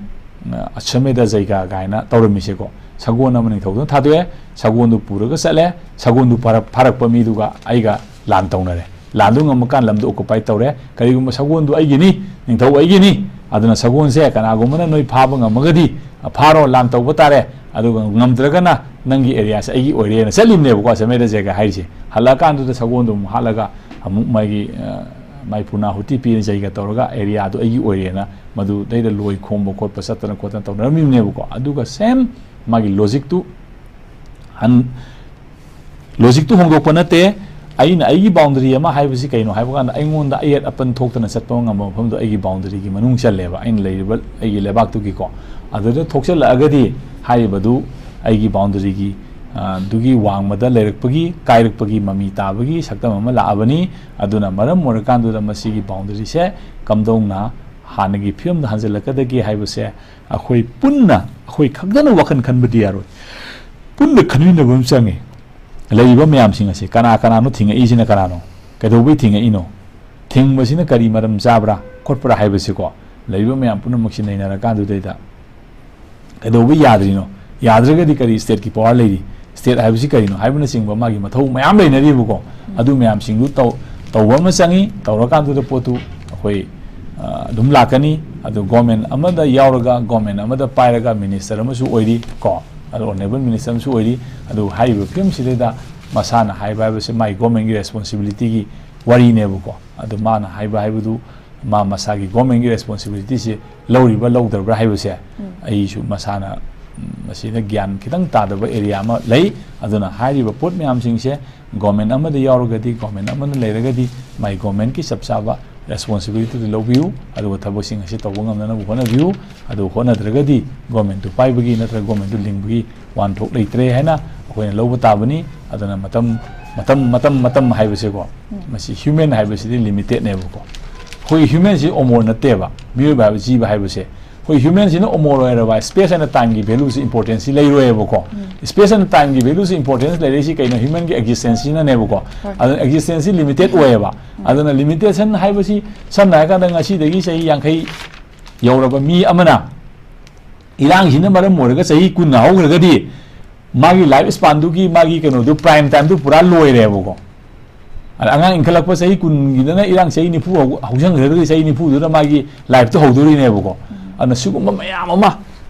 ꯑ, ꯑꯁ꯭ꯋꯃꯦꯙ ꯖꯩꯒ ꯀꯥꯏꯅ ꯇꯧꯔꯝꯃꯤꯁꯦꯀꯣ, ꯁꯒꯣꯜ ꯑꯃ ꯅꯤꯡꯊꯧꯗꯨꯅ ꯊꯥꯗꯣꯛꯑꯦ, ꯁꯒꯣꯜꯗꯨ ꯄꯨꯔꯒ ꯆꯠꯂꯦ, ꯁꯒꯣꯜꯗꯨ ꯐꯥꯔꯛ-, ꯐꯥꯔꯛꯄ ꯃꯤꯗꯨꯒ ꯑꯩꯒ ꯂꯥꯟ ꯇꯧꯅꯔꯦ, ꯂꯥꯟꯗꯨ ꯉꯝꯃꯀꯥꯟ ꯂꯝꯗꯨ ꯑꯣꯀꯨꯄꯥꯏ ꯇꯧꯔꯦ, ꯀꯔꯤꯒꯨꯝꯕ ꯁꯒꯣꯜꯗꯨ ꯑꯩꯒꯤꯅꯤ, ꯅꯤꯡꯊꯧ ꯑꯩꯒꯤꯅꯤ, ꯑꯗꯨꯅ ꯁꯒꯣꯜꯁꯦ ꯀꯅꯥꯒꯨꯝꯕꯅ ꯅꯣꯏ ꯐꯥꯕ ꯉꯝꯃꯒꯗꯤ ꯐꯥꯔꯣ, ꯂꯥꯟ ꯇꯧꯕ ꯇꯥꯔꯦ, ꯑꯗꯨꯒ ꯉꯝꯗ꯭ꯔꯒꯅ ꯅꯪꯒꯤ ꯑꯦꯔꯤꯌꯥꯁꯦ ꯑꯩꯒꯤ ꯑꯣꯏꯔꯦꯅ ꯆꯠꯂꯤꯕꯅꯦꯕꯀꯣ, ꯑꯁ꯭ꯋꯃꯦꯙ ꯖꯩꯒ ꯍꯥꯏꯔꯤꯁꯦ꯫ ꯍꯜꯂꯛꯑꯀꯥꯟꯗꯨꯗ ꯁꯒꯣꯜꯗꯣ ꯑꯃꯨꯛ ꯍꯥꯠꯂꯒ ꯑꯃꯨꯛ ꯃꯥꯒꯤ, ꯑ, ꯃꯥꯏ ꯄꯨꯔꯅꯥꯍꯨꯇꯤ ꯄꯤꯔ ꯖꯩꯒ ꯇꯧꯔꯒ ꯑꯦꯔꯤꯌꯥꯗꯣ ꯑꯩꯒꯤ ꯑꯣꯏꯔꯦꯅ ꯃꯗꯨꯗꯩꯗ ꯂꯣꯏ ꯈꯣꯝꯕ ꯈꯣꯠꯄ ꯆꯠꯇꯅ ꯈꯣꯠꯇꯅ ꯇꯧꯅꯔꯝꯃꯤꯕꯅꯦꯕꯀꯣ꯫ ꯑꯗꯨꯒ ꯁꯦꯝ ꯃꯥꯒꯤ ꯂꯣꯖꯤꯛꯇꯨ ꯍꯟ-, ꯂꯣꯖꯤꯛꯇꯨ ꯍꯣꯡꯗꯣꯛꯄ ꯅꯠꯇꯦ꯫ ꯑꯩꯅ ꯑꯩꯒꯤ ꯕꯥꯎꯟꯗꯔꯤ ꯑꯃ ꯍꯥꯏꯕꯁꯤ ꯀꯩꯅꯣ ꯍꯥꯏꯕ ꯀꯥꯟꯗ, ꯑꯩꯉꯣꯟꯗ ꯑꯌꯦꯠ ꯑꯄꯟ ꯊꯣꯛꯇꯅ ꯆꯠꯄ ꯉꯝꯕ ꯃꯐꯝꯗꯣ ꯑꯩꯒꯤ ꯕꯥꯎꯟꯗꯔꯤꯒꯤ ꯃꯅꯨꯡ ꯆꯜꯂꯦꯕ, ꯑꯩꯅ ꯂꯩꯔꯤꯕ ꯑꯩꯒꯤ ꯂꯩꯕꯥꯛꯇꯨꯒꯤꯀꯣ꯫ ꯑꯗꯨꯗ ꯊꯣꯛꯆꯜꯂꯛꯑꯒꯗꯤ ꯍꯥꯏꯔꯤꯕꯗꯨ ꯑꯩꯒꯤ ꯕꯥꯎꯟꯗꯔꯤꯒꯤ, ꯑ, ꯗꯨꯒꯤ ꯋꯥꯡꯃꯗ ꯂꯩꯔꯛꯄꯒꯤ, ꯀꯥꯏꯔꯛꯄꯒꯤ ꯃꯃꯤ ꯇꯥꯕꯒꯤ ꯁꯛꯇꯝ ꯑꯃ ꯂꯥꯛꯑꯕꯅꯤ꯫ ꯑꯗꯨꯅ ꯃꯔꯝ ꯑꯣꯏꯔꯀꯥꯟꯗꯨꯗ ꯃꯁꯤꯒꯤ ꯕꯥꯎꯟꯗꯔꯤꯁꯦ ꯀꯝꯗꯧꯅ ꯍꯥꯟꯅꯒꯤ ꯐꯤꯕꯝꯗ ꯍꯟꯖꯤꯜꯂꯛꯀꯗꯒꯦ ꯍꯥꯏꯕꯁꯦ ꯑꯩꯈꯣꯏ ꯄꯨꯟꯅ, ꯑꯩꯈꯣꯏ ꯈꯛꯇꯅ ꯋꯥꯈꯜ ꯈꯟꯕꯗꯤ ꯌꯥꯔꯣꯏ꯫ ꯄꯨꯟꯅ ꯈꯟꯃꯤꯟꯅꯕ ꯑꯃ ꯆꯪꯉꯤ꯫ ꯂꯩꯔꯤꯕ ꯃꯌꯥꯝꯁꯤꯡ ꯑꯁꯤ ꯀꯅꯥ ꯀꯅꯥꯅꯣ ꯊꯤꯡꯉꯛꯏꯁꯤꯅ ꯀꯅꯥꯅꯣ? ꯀꯩꯗꯧꯕꯩ ꯊꯤꯡꯉꯛꯏꯅꯣ? ꯊꯤꯡꯕꯁꯤꯅ ꯀꯔꯤ ꯃꯔꯝ ꯆꯥꯕ꯭ꯔꯥ ꯈꯣꯠꯄ꯭ꯔꯥ ꯍꯥꯏꯕꯁꯤꯀꯣ, ꯂꯩꯔꯤꯕ ꯃꯌꯥꯝ ꯄꯨꯝꯅꯃꯛꯁꯤ ꯅꯩꯅꯔꯀꯥꯟꯗꯨꯗꯩꯗ ꯀꯩꯗꯧꯕꯩ ꯌꯥꯗ꯭ꯔꯤꯅꯣ? ꯌꯥꯗ꯭ꯔꯒꯗꯤ ꯀꯔꯤ ꯁ꯭ꯇꯦꯠꯀꯤ ꯄꯋꯥꯔ ꯂꯩꯔꯤ? ꯁ꯭ꯇꯦꯠ ꯍꯥꯏꯕꯁꯤ ꯀꯔꯤꯅꯣ ꯍꯥꯏꯕꯅꯆꯤꯡꯕ ꯃꯥꯒꯤ ꯃꯊꯧ ꯃꯌꯥꯝ ꯂꯩꯅꯔꯤꯕꯀꯣ꯫ ꯑꯗꯨ ꯃꯌꯥꯝꯁꯤꯡꯗꯨ ꯇꯧ-, ꯇꯧꯕ ꯑꯃ ꯆꯪꯉꯤ꯫ ꯇꯧꯔꯀꯥꯟꯗꯨꯗ ꯄꯣꯠꯇꯨ ꯑꯩꯈꯣꯏ, ꯑ, ꯑꯗꯨꯝ ꯂꯥꯛꯀꯅꯤ꯫ ꯑꯗꯨ ꯒꯣꯔꯃꯦꯟ ꯑꯃꯗ ꯌꯥꯎꯔꯒ, ꯒꯣꯔꯃꯦꯟ ꯑꯃꯗ ꯄꯥꯏꯔꯒ ꯃꯤꯅꯤꯁꯇꯔ ꯑꯃꯁꯨ ꯑꯣꯏꯔꯤ ꯀꯣ, ꯑꯗꯨ ꯑꯣꯅꯔꯦꯕꯜ ꯃꯤꯅꯤꯁꯇꯔ ꯑꯃꯁꯨ ꯑꯣꯏꯔꯤ꯫ ꯑꯗꯨ ꯍꯥꯏꯔꯤꯕ ꯐꯤꯕꯝꯁꯤꯗꯩꯗ ꯃꯁꯥꯅ ꯍꯥꯏꯕ ꯍꯥꯏꯕꯁꯦ ꯃꯥꯒꯤ ꯒꯣꯔꯃꯦꯟꯒꯤ ꯔꯦꯁꯄꯣꯟꯁꯤꯕꯤꯂꯤꯇꯤꯒꯤ ꯋꯥꯔꯤꯅꯦꯕꯀꯣ꯫ ꯑꯗꯨ ꯃꯥꯅ ꯍꯥꯏꯕ ꯍꯥꯏꯕꯗꯨ ꯃꯥ ꯃꯁꯥꯒꯤ ꯒꯣꯔꯃꯦꯟꯒꯤ ꯔꯦꯁꯄꯣꯟꯁꯤꯕꯤꯂꯤꯇꯤꯁꯦ ꯂꯧꯔꯤꯕ꯭ꯔꯥ ꯂꯧꯗꯕ꯭ꯔꯥ ꯍꯥꯏꯕꯁꯦ ꯑꯩꯁꯨ ꯃꯁꯥꯅ, ꯎꯝ, ꯃꯁꯤꯗ ꯒ꯭ꯌꯥꯟ ꯈꯤꯇꯪ ꯇꯥꯗꯕ ꯑꯦꯔꯤꯌꯥ ꯑꯃ ꯂꯩ꯫ ꯑꯗꯨꯅ ꯍꯥꯏꯔꯤꯕ ꯄꯣꯠ ꯃꯌꯥꯝꯁꯤꯡꯁꯦ ꯒꯣꯔꯃꯦꯟ ꯑꯃꯗ ꯌꯥꯎꯔꯒꯗꯤ, ꯒꯣꯔꯃꯦꯟ ꯑꯃꯗ ꯂꯩꯔꯒꯗꯤ ꯃꯥꯏ ꯒꯣꯔꯃꯦꯟꯒꯤ ꯆꯞ ꯆꯥꯕ ꯔꯦꯁꯄꯣꯟꯁꯤꯕꯤꯂꯤꯇꯤꯗꯨ ꯂꯧꯕꯤꯌꯨ, ꯑꯗꯨꯒ ꯊꯕꯛꯁꯤꯡ ꯑꯁꯤ ꯇꯧꯕ ꯉꯝꯅꯅꯕ ꯍꯣꯠꯅꯕꯤꯌꯨ꯫ ꯑꯗꯨ ꯍꯣꯠꯅꯗ꯭ꯔꯒꯗꯤ ꯒꯣꯔꯃꯦꯟꯗꯨ ꯄꯥꯏꯕꯒꯤ ꯅꯠꯇ꯭ꯔꯒ ꯒꯣꯔꯃꯦꯟꯗꯨ ꯂꯤꯡꯕꯒꯤ ꯋꯥꯍꯟꯊꯣꯛ ꯂꯩꯇ꯭ꯔꯦ ꯍꯥꯏꯅ ꯑꯩꯈꯣꯏꯅ ꯂꯧꯕ ꯇꯥꯕꯅꯤ꯫ ꯑꯗꯨꯅ ꯃꯇꯝ, ꯃꯇꯝ, ꯃꯇꯝ, ꯃꯇꯝ ꯍꯥꯏꯕꯁꯦꯀꯣ, ꯎꯝ, ꯃꯁꯤ ꯍ꯭ꯌꯨꯃꯦꯟ ꯍꯥꯏꯕꯁꯤꯗꯤ ꯂꯤꯃꯤꯇꯦꯠꯅꯦꯕꯀꯣ꯫ ꯑꯩꯈꯣꯏꯒꯤ ꯍ꯭ꯌꯨꯃꯦꯟꯁꯤ ꯑꯃꯣꯔ ꯅꯠꯇꯦꯕ, ꯃꯤꯑꯣꯏꯕ ꯍꯥꯏꯕ, ꯖꯤꯕ ꯍꯥꯏꯕꯁꯦ꯫ ꯑꯩꯈꯣꯏ ꯍ꯭ꯌꯨꯃꯦꯟꯁꯤꯅ ꯑꯃꯣꯔ ꯑꯣꯏꯔꯕ ꯁ꯭ꯄꯦꯁ ꯑꯦꯟ ꯇꯥꯏꯝꯒꯤ ꯚꯦꯂꯨꯁꯤ ꯏꯝꯄꯣꯔꯇꯦꯟꯁꯤ ꯂꯩꯔꯣꯏꯕꯀꯣ꯫ ꯁ꯭ꯄꯦꯁ ꯑꯦꯟ ꯇꯥꯏꯝꯒꯤ ꯚꯦꯂꯨꯁꯤ ꯏꯝꯄꯣꯔꯇꯦꯟꯁ ꯂꯩꯔꯛꯏꯁꯤ ꯀꯩꯅꯣ? ꯍ꯭ꯌꯨꯃꯦꯟꯒꯤ ꯑꯦꯛꯖꯤꯁꯇꯦꯟꯁꯁꯤꯅꯅꯦꯕꯀꯣ꯫ ꯍꯣꯏ꯫ ꯑꯗꯨꯅ ꯑꯦꯛꯖꯤꯁꯇꯦꯟꯁꯁꯤ ꯂꯤꯃꯤꯇꯦꯠ ꯑꯣꯏꯌꯦꯕ꯫ ꯑꯗꯨꯅ ꯂꯤꯃꯤꯇꯦꯁꯟ ꯍꯥꯏꯕꯁꯤ ꯁꯝꯅ ꯍꯥꯏꯔꯀꯥꯟꯗ ꯉꯁꯤꯗꯒꯤ ꯆꯍꯤ ꯌꯥꯡꯈꯩ ꯌꯧꯔꯕ ꯃꯤ ꯑꯃꯅ ꯏꯔꯥꯡꯁꯤꯅ ꯃꯔꯝ ꯑꯣꯏꯔꯒ ꯆꯍꯤ ꯀꯨꯟ ꯍꯧꯈ꯭ꯔꯒꯗꯤ ꯃꯥꯒꯤ ꯂꯥꯏꯐ ꯁ꯭ꯄꯥꯟꯗꯨꯒꯤ ꯃꯥꯒꯤ ꯀꯩꯅꯣꯗꯨ ꯄ꯭ꯔꯥꯏꯝ ꯇꯥꯏꯝꯗꯨ ꯄꯨꯔꯥ ꯂꯣꯏꯔꯦꯕꯀꯣ꯫ ꯑꯗ ꯑꯉꯥꯡ ꯏꯟꯈꯠꯂꯛꯄ ꯆꯍꯤ ꯀꯨꯟꯒꯤꯗꯅ ꯏꯔꯥꯡ ꯆꯍꯤ ꯅꯤꯐꯨ ꯍꯧ- ꯍꯧꯖꯟꯈ꯭ꯔꯒꯗꯤ ꯆꯍꯤ ꯅꯤꯐꯨꯗꯨꯗ ꯃꯥꯒꯤ ꯂꯥꯏꯐꯇꯨ ꯍꯧꯗꯣꯔꯤꯅꯦꯕꯀꯣ꯫ ꯑꯗꯨꯅ ꯁꯤꯒꯨꯝꯕ ꯃꯌꯥꯝ ꯑꯃ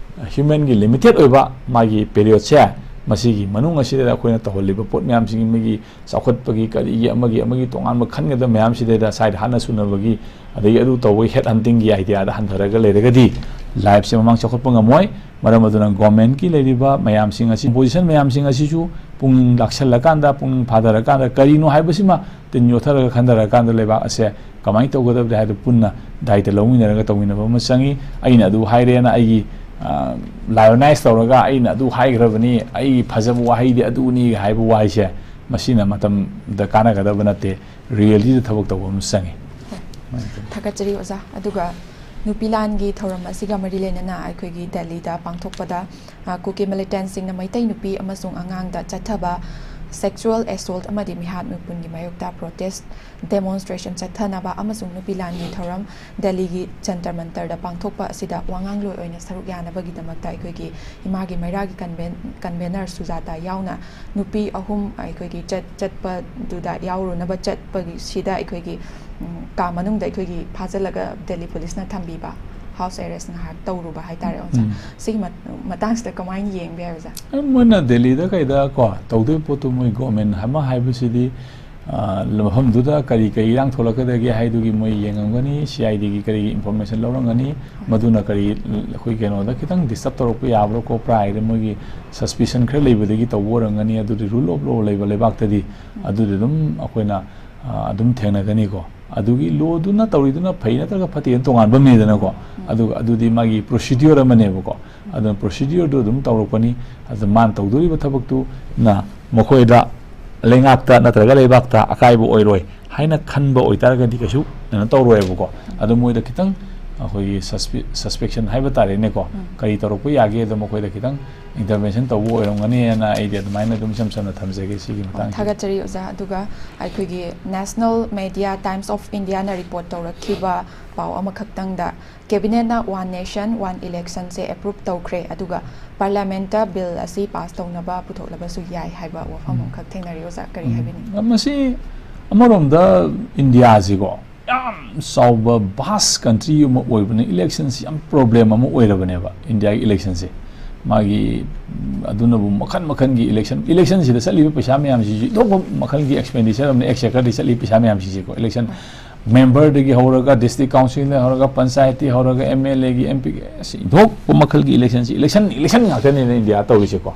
ꯍ꯭ꯌꯨꯃꯦꯟꯒꯤ ꯂꯤꯃꯤꯇꯦꯠ ꯑꯣꯏꯕ ꯃꯥꯒꯤ ꯄꯦꯔꯤꯌꯣꯗꯁꯦ, ꯃꯁꯤꯒꯤ ꯃꯅꯨꯡ ꯑꯁꯤꯗ ꯑꯩꯈꯣꯏꯅ ꯇꯧꯍꯜꯂꯤꯕ ꯄꯣꯠ ꯃꯌꯥꯝꯁꯤꯒꯤ ꯃꯤꯒꯤ ꯆꯥꯎꯈꯠꯄꯒꯤ ꯀꯔꯤꯒꯤ ꯑꯃꯒꯤ ꯑꯃꯒꯤ ꯇꯣꯉꯥꯟꯕ ꯈꯟꯒꯗꯕ ꯃꯌꯥꯝꯁꯤꯗꯩꯗ ꯁꯥꯏꯗ ꯍꯥꯠꯅ ꯁꯨꯅꯕꯒꯤ ꯑꯗꯒꯤ ꯑꯗꯨ ꯇꯧꯕꯒꯤ ꯍꯦꯠ ꯍꯟꯇꯤꯡꯒꯤ ꯑꯥꯏꯗꯤꯌꯥꯗ ꯍꯟꯊꯔꯒ ꯂꯩꯔꯒꯗꯤ ꯂꯥꯏꯐꯁꯦ ꯃꯃꯥꯡ ꯆꯥꯎꯈꯠꯄ ꯉꯝꯃꯣꯏ꯫ ꯃꯔꯝ ꯑꯗꯨꯅ ꯒꯣꯔꯃꯦꯟꯠꯀꯤ ꯂꯩꯔꯤꯕ ꯃꯌꯥꯝꯁꯤꯡ ꯑꯁꯤ, ꯄꯣꯖꯤꯁꯟ ꯃꯌꯥꯝꯁꯤꯡ ꯑꯁꯤꯁꯨ ꯄꯨꯛꯅꯤꯡ ꯂꯥꯛꯁꯜꯂꯀꯥꯟꯗ, ꯄꯨꯛꯅꯤꯡ ꯐꯥꯊꯔꯀꯥꯟꯗ ꯀꯔꯤꯅꯣ ꯍꯥꯏꯕꯁꯤꯃ ꯇꯤꯟ ꯌꯣꯠꯊꯔꯒ ꯈꯟꯊꯔꯀꯥꯟꯗ ꯂꯩꯕꯥꯛ ꯑꯁꯦ ꯀꯃꯥꯏꯅ ꯇꯧꯒꯗꯕꯗꯤ ꯍꯥꯏꯕꯗꯨ ꯄꯨꯟꯅ ꯗꯥꯏꯇ ꯂꯧꯃꯤꯟꯅꯔꯒ ꯇꯧꯃꯤꯟꯅꯕ ꯑꯃ ꯆꯪꯉꯤ꯫ ꯑꯩꯅ ꯑꯗꯨ ꯍꯥꯏꯔꯦꯅ ꯑꯩꯒꯤ ꯂꯥꯏꯑꯣꯅꯥꯏꯁ ꯇꯧꯔꯒ ꯑꯩꯅ ꯑꯗꯨ ꯍꯥꯏꯈ꯭ꯔꯕꯅꯤ, ꯑꯩꯒꯤ ꯐꯖꯕ ꯋꯥꯍꯩꯗꯤ ꯑꯗꯨꯅꯤ ꯍꯥꯏꯕ ꯋꯥꯍꯩꯁꯦ ꯃꯁꯤꯅ ꯃꯇꯝꯗ ꯀꯥꯟꯅꯒꯗꯕ ꯅꯠꯇꯦ꯫ ꯔꯤꯌꯦꯂꯤꯇꯤꯗ ꯊꯕꯛ ꯇꯧꯕ ꯑꯃ ꯆꯪꯉꯤ꯫ ꯊꯥꯒꯠꯆꯔꯤ ꯑꯣꯖꯥ꯫ ꯑꯗꯨꯒ ꯅꯨꯄꯤ ꯂꯥꯟꯒꯤ ꯊꯧꯔꯝ ꯑꯁꯤꯒ ꯃꯔꯤ ꯂꯩꯅꯅ ꯑꯩꯈꯣꯏꯒꯤ ꯗꯦꯜꯂꯤꯗ ꯄꯥꯡꯊꯣꯛꯄꯗ, ꯑ, ꯀꯨꯀꯤ ꯃꯤꯂꯤꯇꯦꯟꯠꯁꯤꯡꯅ ꯃꯩꯇꯩ ꯅꯨꯄꯤ ꯑꯃꯁꯨꯡ ꯑꯉꯥꯡꯗ ꯆꯠꯊꯕ ꯁꯦꯛꯁꯨꯑꯦꯜ ꯑꯦꯁꯣꯜꯠ ꯑꯃꯗꯤ ꯃꯤꯍꯥꯠ ꯃꯤꯄꯨꯟꯒꯤ ꯃꯥꯌꯣꯛꯇ ꯄ꯭ꯔꯣꯇꯦꯁ ꯗꯦꯃꯣꯟꯁꯇ꯭ꯔꯦꯁꯟ ꯆꯠꯊꯅꯕ ꯑꯃꯁꯨꯡ ꯅꯨꯄꯤ ꯂꯥꯟꯒꯤ ꯊꯧꯔꯝ ꯗꯦꯜꯂꯤꯒꯤ ꯖꯟꯇꯔ ꯃꯟꯇꯔꯗ ꯄꯥꯡꯊꯣꯛꯄ ꯑꯁꯤꯗ ꯋꯥꯉꯥꯡꯂꯣꯏ ꯑꯣꯏꯅ ꯁꯔꯨꯛ ꯌꯥꯅꯕꯒꯤꯗꯃꯛꯇ ꯑꯩꯈꯣꯏꯒꯤ ꯏꯃꯥꯒꯤ ꯃꯩꯔꯥꯒꯤ ꯀꯟꯚꯦꯟ-, ꯀꯟꯚꯦꯅꯔ ꯁꯨꯖꯥꯇꯥ ꯌꯥꯎꯅ ꯅꯨꯄꯤ ꯑꯍꯨꯝ ꯑꯩꯈꯣꯏꯒꯤ ꯆꯠ-, ꯆꯠꯄꯗꯨꯗ ꯌꯥꯎꯔꯨꯅꯕ ꯆꯠꯄꯒꯤꯁꯤꯗ ꯑꯩꯈꯣꯏꯒꯤ, ꯎꯝ, ꯀꯥ ꯃꯅꯨꯡꯗ ꯑꯩꯈꯣꯏꯒꯤ ꯐꯥꯖꯤꯜꯂꯒ ꯗꯦꯜꯂꯤ ꯄꯨꯂꯤꯁꯅ ꯊꯝꯕꯤꯕ, ꯍꯥꯎꯁ ꯑꯦꯔꯦꯁ ꯉꯥꯏꯍꯥꯛ ꯇꯧꯔꯨꯕ ꯍꯥꯏꯇꯥꯔꯦ ꯑꯣꯖꯥ꯫ ꯎꯝ꯫ ꯁꯤꯒꯤ ꯃꯠ-, ꯃꯇꯥꯡꯁꯤꯗ ꯀꯃꯥꯏꯅ ꯌꯦꯡꯕ ꯌꯥꯏ ꯑꯣꯖꯥ? ꯑꯗꯨꯝ ꯃꯣꯏꯅ ꯗꯦꯜꯂꯤꯗ ꯀꯩꯗ ꯀꯣ ꯇꯧꯗꯣꯏ ꯄꯣꯠꯇꯨ ꯃꯣꯏ ꯒꯣꯔꯃꯦꯟ ꯑꯃ ꯍꯥꯏꯕꯁꯤꯗꯤ, ꯑ, ꯃꯐꯝꯗꯨꯗ ꯀꯔꯤ ꯀꯔꯤ ꯏꯔꯥꯡ ꯊꯣꯛꯂꯛꯀꯗꯒꯦ ꯍꯥꯏꯗꯨꯒꯤ ꯃꯣꯏ ꯌꯦꯡꯉꯝꯒꯅꯤ, ꯁꯤ ꯑꯥꯏ ꯗꯤꯒꯤ ꯀꯔꯤꯒꯤ ꯏꯟꯐꯣꯔꯃꯦꯁꯟ ꯂꯧꯔꯝꯒꯅꯤ, ꯃꯗꯨꯅ ꯀꯔꯤ ꯑꯩꯈꯣꯏ ꯀꯩꯅꯣꯗ ꯈꯤꯇꯪ ꯗꯤꯁꯇꯔꯕ ꯇꯧꯔꯛꯄ ꯌꯥꯕ꯭ꯔꯥ ꯈꯣꯠꯄ꯭ꯔꯥ ꯍꯥꯏꯗꯤ ꯃꯣꯏꯒꯤ ꯁꯁꯄꯤꯁꯟ ꯈꯔ ꯂꯩꯕꯗꯒꯤ ꯇꯧꯕ ꯑꯣꯏꯔꯝꯒꯅꯤ꯫ ꯑꯗꯨꯗꯤ ꯔꯨꯜ ꯑꯣꯐ ꯂꯣ ꯂꯩꯕ ꯂꯩꯕꯥꯛꯇꯗꯤ ꯑꯗꯨꯗꯤ ꯑꯗꯨꯝ ꯑꯩꯈꯣꯏꯅ, ꯑ, ꯑꯗꯨꯝ ꯊꯦꯡꯅꯒꯅꯤꯀꯣ꯫ ꯑꯗꯨꯒꯤ ꯂꯣꯗꯨꯅ ꯇꯧꯔꯤꯗꯨꯅ ꯐꯩ ꯅꯠꯇ꯭ꯔꯒ ꯐꯠꯇꯦꯅ ꯇꯣꯉꯥꯟꯕ ꯑꯃꯅꯤꯗꯅꯀꯣ꯫ ꯑꯗꯨꯒ ꯑꯗꯨꯗꯤ ꯃꯥꯒꯤ ꯄ꯭ꯔꯣꯁꯤꯗ꯭ꯌꯨꯔ ꯑꯃꯅꯦꯕꯀꯣ꯫ ꯑꯗꯨꯅ ꯄ꯭ꯔꯣꯁꯤꯗ꯭ꯌꯨꯔꯗꯨ ꯑꯗꯨꯝ ꯇꯧꯔꯛꯄꯅꯤ꯫ ꯑꯗꯨ ꯃꯥꯅ ꯇꯧꯗꯣꯔꯤꯕ ꯊꯕꯛꯇꯨꯅ ꯃꯈꯣꯏꯗ, ꯂꯩꯉꯥꯛꯇ ꯅꯠꯇ꯭ꯔꯒ ꯂꯩꯕꯥꯛꯇ ꯑꯀꯥꯏꯕ ꯑꯣꯏꯔꯣꯏ ꯍꯥꯏꯅ ꯈꯟꯕ ꯑꯣꯏꯇꯥꯔꯒꯗꯤ ꯀꯩꯁꯨ ꯀꯩꯅꯣ ꯇꯧꯔꯣꯏꯕꯀꯣ꯫ ꯑꯗꯨ ꯃꯣꯏꯗ ꯈꯤꯇꯪ ꯑꯩꯈꯣꯏꯒꯤ ꯁꯁꯄꯦꯛꯁꯟ ꯍꯥꯏꯕ ꯇꯥꯔꯦꯅꯦꯀꯣ, ꯀꯔꯤ ꯇꯧꯔꯛꯄ ꯌꯥꯒꯦ ꯑꯗꯣ ꯃꯈꯣꯏꯗ ꯈꯤꯇꯪ ꯏꯟꯇꯔꯚꯦꯟꯁꯟ ꯇꯧꯕ ꯑꯣꯏꯔꯝꯒꯅꯤꯅ ꯑꯩꯗꯤ ꯑꯗꯨꯃꯥꯏꯅ ꯑꯗꯨꯝ ꯏꯁꯝ ꯁꯝꯅ ꯊꯝꯖꯒꯦ ꯁꯤꯒꯤ ꯃꯇꯥꯡꯁꯤꯗ꯫ ꯊꯥꯒꯠꯆꯔꯤ ꯑꯣꯖꯥ꯫ ꯑꯗꯨꯒ ꯑꯩꯈꯣꯏꯒꯤ National Media Times of Indiaꯅ ꯔꯤꯄꯣꯔꯠ ꯇꯧꯔꯛꯈꯤꯕ ꯄꯥꯎ ꯑꯃꯈꯛꯇꯪꯗ, ꯀꯦꯕꯤꯅꯦꯠꯅ One Nation One Electionꯁꯦ ꯑꯦꯄ꯭ꯔꯨꯞ ꯇꯧꯈ꯭ꯔꯦ, ꯑꯗꯨꯒ ꯄꯥꯔꯂꯤꯌꯥꯃꯦꯟꯠꯇ ꯕꯤꯜ ꯑꯁꯤ ꯄꯥꯁ ꯇꯧꯅꯕ ꯄꯨꯊꯣꯛꯂꯕꯁꯨ ꯌꯥꯏ ꯍꯥꯏꯕ ꯋꯥꯐꯝ ꯑꯃꯈꯛ ꯊꯦꯡꯅꯔꯤ ꯑꯣꯖꯥ, ꯀꯔꯤ ꯍꯥꯏꯕꯤꯅꯤꯡꯉꯤ? ꯃꯁꯤ ꯑꯃꯔꯣꯝꯗ ꯏꯟꯗꯤꯌꯥꯁꯤꯀꯣ ꯌꯥꯝ ꯆꯥꯎꯕ ꯚꯥꯁ ꯀꯟꯇ꯭ꯔꯤ ꯑꯃ ꯑꯣꯏꯕꯅ ꯏꯂꯦꯛꯁꯟꯁꯤ ꯌꯥꯝ ꯄ꯭ꯔꯣꯕ꯭ꯂꯦꯝ ꯑꯃ ꯑꯣꯏꯔꯕꯅꯦꯕ ꯏꯟꯗꯤꯌꯥꯒꯤ ꯏꯂꯦꯛꯁꯟꯁꯦ꯫ ꯃꯥꯒꯤ ꯎꯝ, ꯑꯗꯨꯅꯕꯨ ꯃꯈꯜ ꯃꯈꯜꯒꯤ ꯏꯂꯦꯛꯁꯟ, ꯏꯂꯦꯛꯁꯟꯁꯤꯗ ꯆꯠꯂꯤꯕ ꯄꯩꯁꯥ ꯃꯌꯥꯝꯁꯤꯁꯨ ꯏꯊꯣꯛꯄ ꯃꯈꯜꯒꯤ ꯑꯦꯛꯁꯄꯦꯟꯗꯤꯆꯔ ꯑꯃꯅ ꯑꯦꯛꯁ ꯆꯠꯂꯤ ꯄꯩꯁꯥ ꯃꯌꯥꯝꯁꯤꯡꯁꯦꯀꯣ꯫ ꯏꯂꯦꯛꯁꯟ ꯃꯦꯝꯕꯔꯗꯒꯤ ꯍꯧꯔꯒ, ꯗꯤꯁꯇ꯭ꯔꯤꯛ ꯀꯥꯎꯟꯁꯤꯜꯗꯒꯤ ꯍꯧꯔꯒ, ꯄꯟꯆꯥꯌꯠꯇꯒꯤ ꯍꯧꯔꯒ, ꯑꯦꯝ ꯑꯦꯜ ꯑꯦꯒꯤ, ꯑꯦꯝ ꯄꯤꯒꯤ, ꯑꯁ, ꯏꯊꯣꯛꯄ ꯃꯈꯜꯒꯤ ꯏꯂꯦꯛꯁꯟꯁꯤ, ꯏꯂꯦꯛꯁꯟ, ꯏꯂꯦꯛꯁꯟ ꯉꯥꯛꯇꯅꯦꯅ ꯏꯟꯗꯤꯌꯥ ꯇꯧꯔꯤꯁꯦꯀꯣ꯫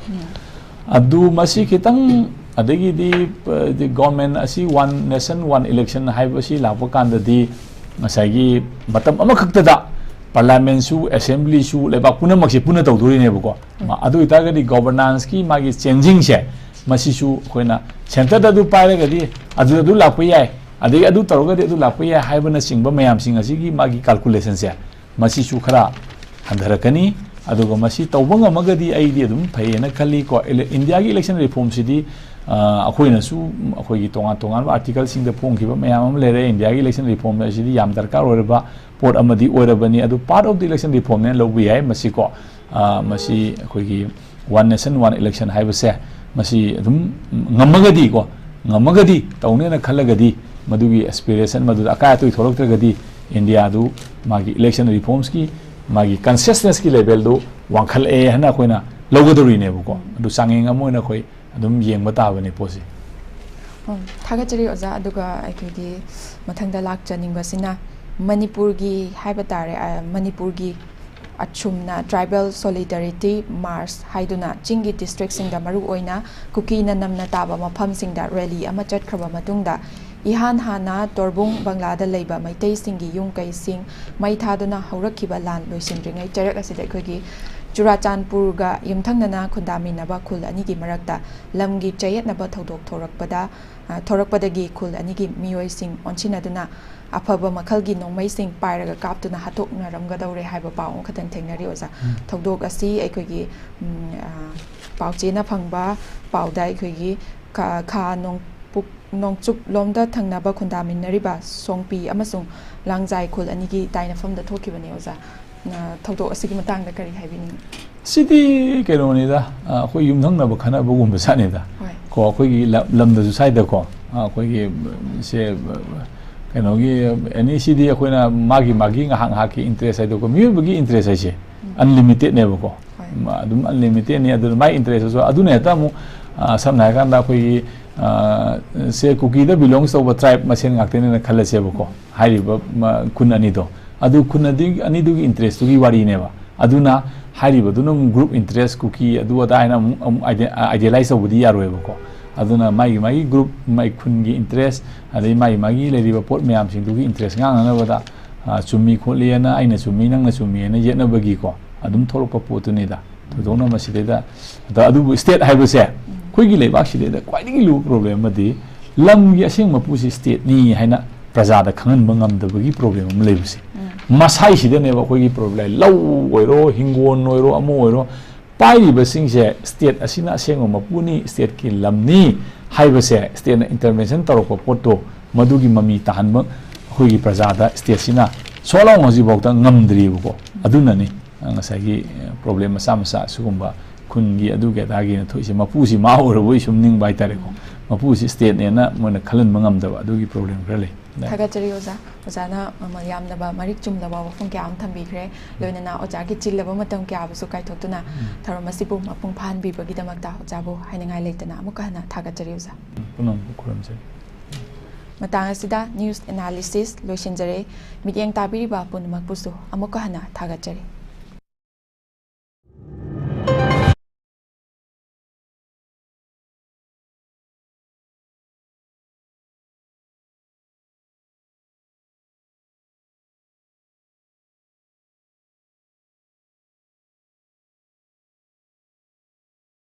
ꯑꯗꯨ ꯃꯁꯤ ꯈꯤꯇꯪ, ꯑꯗꯒꯤꯗꯤ ꯒꯣꯔꯃꯦꯟ ꯑꯁꯤ One Nation One Election ꯍꯥꯏꯕꯁꯤ ꯂꯥꯛꯄ ꯀꯥꯟꯗꯗꯤ ꯉꯁꯥꯏꯒꯤ ꯃꯇꯝ ꯑꯃꯈꯛꯇꯗ ꯄꯥꯔꯂꯤꯌꯥꯃꯦꯟꯠꯁꯨ, ꯑꯦꯁꯦꯝꯕ꯭ꯂꯤꯁꯨ, ꯂꯩꯕꯥꯛ ꯄꯨꯝꯅꯃꯛꯁꯦ ꯄꯨꯟꯅ ꯇꯧꯗꯣꯔꯤꯅꯦꯕꯀꯣ꯫ ꯃꯥ-, ꯑꯗꯨ ꯑꯣꯏꯇꯥꯔꯒꯗꯤ ꯒꯣꯕꯔꯅꯥꯟꯁꯀꯤ ꯃꯥꯒꯤ ꯆꯦꯟꯖꯤꯡꯁꯦ, ꯃꯁꯤꯁꯨ ꯑꯩꯈꯣꯏꯅ ꯁꯦꯟꯇꯔꯗ ꯑꯗꯨ ꯄꯥꯏꯔꯒꯗꯤ ꯑꯗꯨꯗ ꯑꯗꯨ ꯂꯥꯛꯄ ꯌꯥꯏ, ꯑꯗꯒꯤ ꯑꯗꯨ ꯇꯧꯔꯒꯗꯤ ꯑꯗꯨ ꯂꯥꯛꯄ ꯌꯥꯏ ꯍꯥꯏꯕꯅꯆꯤꯡꯕ ꯃꯌꯥꯝꯁꯤꯡ ꯑꯁꯤꯒꯤ ꯃꯥꯒꯤ ꯀꯥꯜꯀꯨꯂꯦꯁꯟꯁꯦ ꯃꯁꯤꯁꯨ ꯈꯔ ꯍꯟꯊꯔꯛꯀꯅꯤ꯫ ꯑꯗꯨꯒ ꯃꯁꯤ ꯇꯧꯕ ꯉꯝꯃꯒꯗꯤ ꯑꯩꯗꯤ ꯑꯗꯨꯝ ꯐꯩꯌꯦꯅ ꯈꯜꯂꯤ ꯀꯣ꯫ ꯏꯂꯦ-, ꯏꯟꯗꯤꯌꯥꯒꯤ ꯏꯂꯦꯛꯁꯟ ꯔꯤꯐꯣꯔꯝꯁꯤꯗꯤ, ꯑ, ꯑꯩꯈꯣꯏꯅꯁꯨ ꯑꯩꯈꯣꯏꯒꯤ ꯇꯣꯉꯥꯟ ꯇꯣꯉꯥꯟꯕ ꯑꯥꯔꯇꯤꯀꯜꯁꯤꯡꯗ ꯐꯣꯡꯈꯤꯕ ꯃꯌꯥꯝ ꯑꯃ ꯂꯩꯔꯦ꯫ ꯏꯟꯗꯤꯌꯥꯒꯤ ꯏꯂꯦꯛꯁꯟ ꯔꯤꯐꯣꯔꯝ ꯑꯁꯤꯗꯤ ꯌꯥꯝ ꯗꯔꯀꯥꯔ ꯑꯣꯏꯔꯕ ꯄꯣꯠ ꯑꯃꯗꯤ ꯑꯣꯏꯔꯕꯅꯤ꯫ ꯑꯗꯨ part of the election reformꯅꯦꯅ ꯂꯧꯕ ꯌꯥꯏ ꯃꯁꯤ ꯀꯣ꯫ ꯑ, ꯃꯁꯤ ꯑꯩꯈꯣꯏꯒꯤ One Nation One Election ꯍꯥꯏꯕꯁꯦ ꯃꯁꯤ ꯑꯗꯨꯝ ꯉꯝꯃꯒꯗꯤ ꯀꯣ, ꯉꯝꯃꯒꯗꯤ ꯇꯧꯅꯦꯅ ꯈꯜꯂꯒꯗꯤ ꯃꯗꯨꯒꯤ ꯑꯦꯁꯄꯤꯔꯦꯁꯟ ꯃꯗꯨꯗ ꯑꯀꯥꯏ ꯑꯇꯣꯏ ꯊꯣꯛꯂꯛꯇ꯭ꯔꯒꯗꯤ ꯏꯟꯗꯤꯌꯥꯗꯨ ꯃꯥꯒꯤ ꯏꯂꯦꯛꯁꯟ ꯔꯤꯐꯣꯔꯝꯁꯀꯤ ꯃꯥꯒꯤ ꯀꯟꯁꯤꯌꯁꯅꯦꯁꯀꯤ ꯂꯦꯚꯦꯜꯗꯨ ꯋꯥꯡꯈꯠꯂꯛꯑꯦ ꯍꯥꯏꯅ ꯑꯩꯈꯣꯏꯅ ꯂꯧꯒꯗꯧꯔꯤꯅꯦꯕꯀꯣ꯫ ꯑꯗꯨ ꯆꯥꯡꯌꯦꯡ ꯑꯃ ꯑꯣꯏꯅ ꯑꯩꯈꯣꯏ ꯑꯗꯨꯝ ꯌꯦꯡꯕ ꯇꯥꯕꯅꯤ ꯄꯣꯠꯁꯤ꯫ ꯎꯝ, ꯊꯥꯒꯠꯆꯔꯤ ꯑꯣꯖꯥ꯫ ꯑꯗꯨꯒ ꯑꯩꯈꯣꯏꯒꯤ ꯃꯊꯪꯗ ꯂꯥꯛꯆꯅꯤꯡꯕꯁꯤꯅ ꯃꯅꯤꯄꯨꯔꯒꯤ ꯍꯥꯏꯕ ꯇꯥꯔꯦ, ꯑ, ꯃꯅꯤꯄꯨꯔꯒꯤ ꯑꯁꯨꯝꯅ Tribal Solidarity March ꯍꯥꯏꯗꯨꯅ ꯆꯤꯡꯒꯤ ꯗꯤꯁꯇ꯭ꯔꯤꯛꯁꯤꯡꯗ, ꯃꯔꯨꯑꯣꯏꯅ ꯀꯨꯀꯤꯅ ꯅꯝꯅ ꯇꯥꯕ ꯃꯐꯝꯁꯤꯡꯗ ꯔꯦꯂꯤ ꯑꯃ ꯆꯠꯈ꯭ꯔꯕ ꯃꯇꯨꯡꯗ, ꯏꯍꯥꯟ ꯍꯥꯟꯅ ꯇꯣꯔꯕꯨꯡ ꯕꯪꯂꯥꯗ ꯂꯩꯕ ꯃꯩꯇꯩꯁꯤꯡꯒꯤ ꯌꯨꯝ ꯀꯩꯁꯤꯡ ꯃꯩ ꯊꯥꯗꯨꯅ ꯍꯧꯔꯛꯈꯤꯕ ꯂꯥꯟ ꯂꯣꯏꯁꯤꯟꯗ꯭ꯔꯤꯉꯩ ꯆꯔꯛ ꯑꯁꯤꯗ ꯑꯩꯈꯣꯏꯒꯤ ꯆꯨꯔꯥꯆꯥꯟꯄꯨꯔꯒ ꯌꯨꯝꯊꯪꯅꯅ ꯈꯨꯟꯗꯥꯃꯤꯟꯅꯕ ꯈꯨꯜ ꯑꯅꯤꯒꯤ ꯃꯔꯛꯇ ꯂꯝꯒꯤ ꯆꯌꯦꯠꯅꯕ ꯊꯧꯗꯣꯛ ꯊꯣꯔꯛꯄꯗ, ꯑ, ꯊꯣꯔꯛꯄꯗꯒꯤ ꯈꯨꯜ ꯑꯅꯤꯒꯤ ꯃꯤꯑꯣꯏꯁꯤꯡ ꯑꯣꯟꯁꯤꯟꯅꯗꯨꯅ ꯑꯐꯕ ꯃꯈꯜꯒꯤ ꯅꯣꯡꯃꯩꯁꯤꯡ ꯄꯥꯏꯔꯒ ꯀꯥꯞꯇꯨꯅ ꯍꯥꯠꯇꯣꯛꯅꯔꯝꯒꯗꯧꯔꯦ ꯍꯥꯏꯕ ꯄꯥꯎ ꯑꯃꯈꯛꯇꯪ ꯊꯦꯡꯅꯔꯤ ꯑꯣꯖꯥ꯫ ꯎꯝ꯫ ꯊꯧꯗꯣꯛ ꯑꯁꯤ ꯑꯩꯈꯣꯏꯒꯤ, ꯎꯝ, ꯑ, ꯄꯥꯎꯆꯦꯅ ꯐꯪꯕ ꯄꯥꯎꯗ ꯑꯩꯈꯣꯏꯒꯤ ꯈꯥ, ꯈꯥ ꯅꯣꯡꯄꯣꯛ, ꯅꯣꯡꯆꯨꯞ ꯂꯣꯝꯗ ꯊꯪꯅꯕ ꯈꯨꯟꯗꯥꯃꯤꯟꯅꯔꯤꯕ ꯁꯣꯡꯄꯤ ꯑꯃꯁꯨꯡ ꯂꯥꯡꯖꯥꯏ ꯈꯨꯜ ꯑꯅꯤꯒꯤ ꯇꯥꯏꯅꯐꯝꯗ ꯊꯣꯛꯈꯤꯕꯅꯤ ꯑꯣꯖꯥ꯫ ꯑ, ꯊꯧꯗꯣꯛ ꯑꯁꯤꯒꯤ ꯃꯇꯥꯡꯗ ꯀꯔꯤ ꯍꯥꯏꯕꯤꯅꯤꯡꯉꯤ? ꯁꯤꯗꯤ ꯀꯩꯅꯣꯅꯤꯗ, ꯑ, ꯑꯩꯈꯣꯏ ꯌꯨꯝꯊꯪꯅꯕ ꯈꯠꯅꯕꯒꯨꯝꯕ ꯖꯥꯠꯅꯤꯗ꯫ ꯍꯣꯏ꯫ ꯀꯣ, ꯑꯩꯈꯣꯏꯒꯤ ꯂꯝ-, ꯂꯝꯗꯁꯨ ꯁ꯭ꯋꯥꯏꯗꯀꯣ, ꯑ, ꯑꯩꯈꯣꯏꯒꯤ, ꯁꯦ, ꯀꯩꯅꯣꯒꯤ, ꯑꯦꯅꯤ ꯁꯤꯗꯤ ꯑꯩꯈꯣꯏꯅ ꯃꯥꯒꯤ, ꯃꯥꯒꯤ ꯉꯥꯏꯍꯥꯛ ꯉꯥꯏꯍꯥꯛꯀꯤ interest ꯍꯥꯏꯗꯣꯀꯣ, ꯃꯤꯑꯣꯏꯕꯒꯤ interest ꯍꯥꯏꯁꯦ ꯎꯝ꯫ Unlimitedꯅꯦꯕꯀꯣ꯫ ꯍꯣꯏ꯫ ꯃ-, ꯑꯗꯨꯝ unlimitedꯅꯤ꯫ ꯑꯗꯨꯅ ꯃꯥꯏ interest ꯑꯗꯨꯁꯨ ꯑꯗꯨꯅ ꯍꯦꯛꯇ ꯑꯃꯨꯛ, ꯑ, ꯁꯝꯅ ꯍꯥꯏꯔꯀꯥꯟꯗ ꯑꯩꯈꯣꯏꯒꯤ, ꯑ, ꯁꯦ ꯀꯨꯀꯤꯗ belongs ꯇꯧꯕ tribe ꯃꯁꯦꯟ ꯉꯥꯛꯇꯅꯦꯅ ꯈꯜꯂꯁꯦꯕꯀꯣ, ꯎꯝ꯫ ꯍꯥꯏꯔꯤꯕ, ꯃ-, ꯈꯨꯟ ꯑꯅꯤꯗꯣ꯫ ꯑꯗꯨ ꯈꯨꯟ ꯑꯗꯨꯒꯤ, ꯑꯅꯤꯗꯨꯒꯤ interestꯇꯨꯒꯤ ꯋꯥꯔꯤꯅꯦꯕ꯫ ꯑꯗꯨꯅ ꯍꯥꯏꯔꯤꯕꯗꯨꯅ ꯑꯃꯨꯛ group interest, ꯀꯨꯀꯤ ꯑꯗꯨ ꯑꯗꯥ ꯍꯥꯏꯅ ꯑꯃꯨꯛ, ꯑꯃꯨꯛ ide-, ꯑ, idealize ꯇꯧꯕꯗꯤ ꯌꯥꯔꯣꯏꯕꯀꯣ꯫ ꯑꯗꯨꯅ ꯃꯥꯒꯤ, ꯃꯥꯒꯤ group, ꯃꯥꯒꯤ ꯈꯨꯟꯒꯤ interest, ꯑꯗꯩ ꯃꯥꯒꯤ, ꯃꯥꯒꯤ ꯂꯩꯔꯤꯕ ꯄꯣꯠ ꯃꯌꯥꯝꯁꯤꯡꯗꯨꯒꯤ interest ꯉꯥꯡꯅꯅꯕꯗ, ꯑ, ꯆꯨꯝꯃꯤ ꯈꯣꯠꯂꯤ ꯍꯥꯏꯅ, ꯑꯩꯅ ꯆꯨꯝꯃꯤ, ꯅꯪꯅ ꯆꯨꯝꯃꯤ ꯍꯥꯏꯅ ꯌꯦꯠꯅꯕꯒꯤꯀꯣ, ꯑꯗꯨꯝ ꯊꯣꯛꯂꯛꯄ ꯄꯣꯠꯇꯨꯅꯤꯗ꯫ ꯊꯣꯏꯗꯣꯛꯅ ꯃꯁꯤꯗꯩꯗ, ꯑꯗ ꯑꯗꯨꯕꯨ state ꯍꯥꯏꯕꯁꯦ, ꯎꯝ꯫ ꯑꯩꯈꯣꯏꯒꯤ ꯂꯩꯕꯥꯛꯁꯤꯗꯩꯗ ꯈ꯭ꯋꯥꯏꯗꯒꯤ ꯂꯨꯕ problem ꯑꯃꯗꯤ ꯂꯝꯒꯤ ꯑꯁꯦꯡꯕ ꯃꯄꯨꯁꯤ stateꯅꯤ ꯍꯥꯏꯅ ꯄ꯭ꯔꯖꯥꯗ ꯈꯪꯍꯟꯕ ꯉꯝꯗꯕꯒꯤ problem ꯑꯃ ꯂꯩꯕꯁꯦ꯫ ꯎꯝ꯫ ꯃꯁꯥꯏꯁꯤꯗꯅꯦꯕ ꯑꯩꯈꯣꯏꯒꯤ problem, ꯂꯧ ꯑꯣꯏꯔꯣ, ꯍꯤꯡꯒꯣꯜ ꯑꯣꯏꯔꯣ, ꯑꯃ ꯑꯣꯏꯔꯣ, ꯄꯥꯏꯔꯤꯕꯁꯤꯡꯁꯦ state ꯑꯁꯤꯅ ꯑꯁꯦꯡꯕ ꯃꯄꯨꯅꯤ, stateꯀꯤ ꯂꯝꯅꯤ ꯍꯥꯏꯕꯁꯦ stateꯅ intervention ꯇꯧꯔꯛꯄ ꯄꯣꯠꯇꯣ, ꯃꯗꯨꯒꯤ ꯃꯃꯤ ꯇꯥꯍꯟꯕ ꯑꯩꯈꯣꯏꯒꯤ ꯄ꯭ꯔꯖꯥꯗ stateꯁꯤꯅ ꯁꯣꯛꯂꯥꯎ ꯍꯧꯖꯤꯛꯐꯥꯎꯗ ꯉꯝꯗ꯭ꯔꯤꯕꯀꯣ꯫ ꯑꯗꯨꯅꯅꯤ, ꯑ, ꯉꯁꯥꯏꯒꯤ, ꯑ, problem ꯃꯆꯥ ꯃꯆꯥ ꯁꯤꯒꯨꯝꯕ ꯈꯨꯟꯒꯤ ꯑꯗꯨꯒꯤ ꯑꯗꯥꯒꯤꯅ ꯊꯣꯛꯏꯁꯦ꯫ ꯃꯄꯨꯁꯤ ꯃꯥ ꯑꯣꯏꯔꯕꯣꯏ ꯁꯨꯝ ꯅꯤꯡꯕ ꯍꯥꯏꯇꯥꯔꯦꯀꯣ꯫ ꯃꯄꯨꯁꯤ stateꯅꯦꯅ ꯃꯣꯏꯅ ꯈꯜꯍꯟꯕ ꯉꯝꯗꯕ ꯑꯗꯨꯒꯤ problem ꯈꯔ ꯂꯩ꯫ ꯊꯥꯒꯠꯆꯔꯤ ꯑꯣꯖꯥ꯫ ꯑꯣꯖꯥꯅ ꯃꯃꯜ ꯌꯥꯝꯂꯕ ꯃꯔꯤꯛ ꯆꯨꯝꯂꯕ ꯋꯥꯐꯝ ꯀꯌꯥ ꯑꯃ ꯊꯝꯕꯤꯈ꯭ꯔꯦ꯫ ꯂꯣꯏꯅꯅ ꯑꯣꯖꯥꯒꯤ ꯆꯤꯜꯂꯕ ꯃꯇꯝ ꯀꯌꯥꯕꯨꯁꯨ ꯀꯥꯏꯊꯣꯛꯇꯨꯅ ꯎꯝ꯫ ꯊꯧꯔꯝ ꯑꯁꯤꯕꯨ ꯃꯄꯨꯡ ꯐꯥꯍꯟꯕꯤꯕꯒꯤꯗꯃꯛꯇ ꯑꯣꯖꯥꯕꯨ ꯍꯥꯏꯅꯤꯡꯉꯥꯏ ꯂꯩꯇꯅ ꯑꯃꯨꯛꯀ ꯍꯟꯅ ꯊꯥꯒꯠꯆꯔꯤ ꯑꯣꯖꯥ꯫ ꯄꯨꯝꯅꯃꯛꯄꯨ ꯈꯨꯔꯨꯝꯖꯔꯤ꯫ ꯃꯇꯥꯡ ꯑꯁꯤꯗ news analysis ꯂꯣꯏꯁꯤꯟꯖꯔꯦ꯫ ꯃꯤꯠꯌꯦꯡ ꯇꯥꯕꯤꯔꯤꯕ ꯄꯨꯝꯅꯃꯛꯄꯨꯁꯨ ꯑꯃꯨꯛꯀ ꯍꯟꯅ ꯊꯥꯒꯠꯆꯔꯤ꯫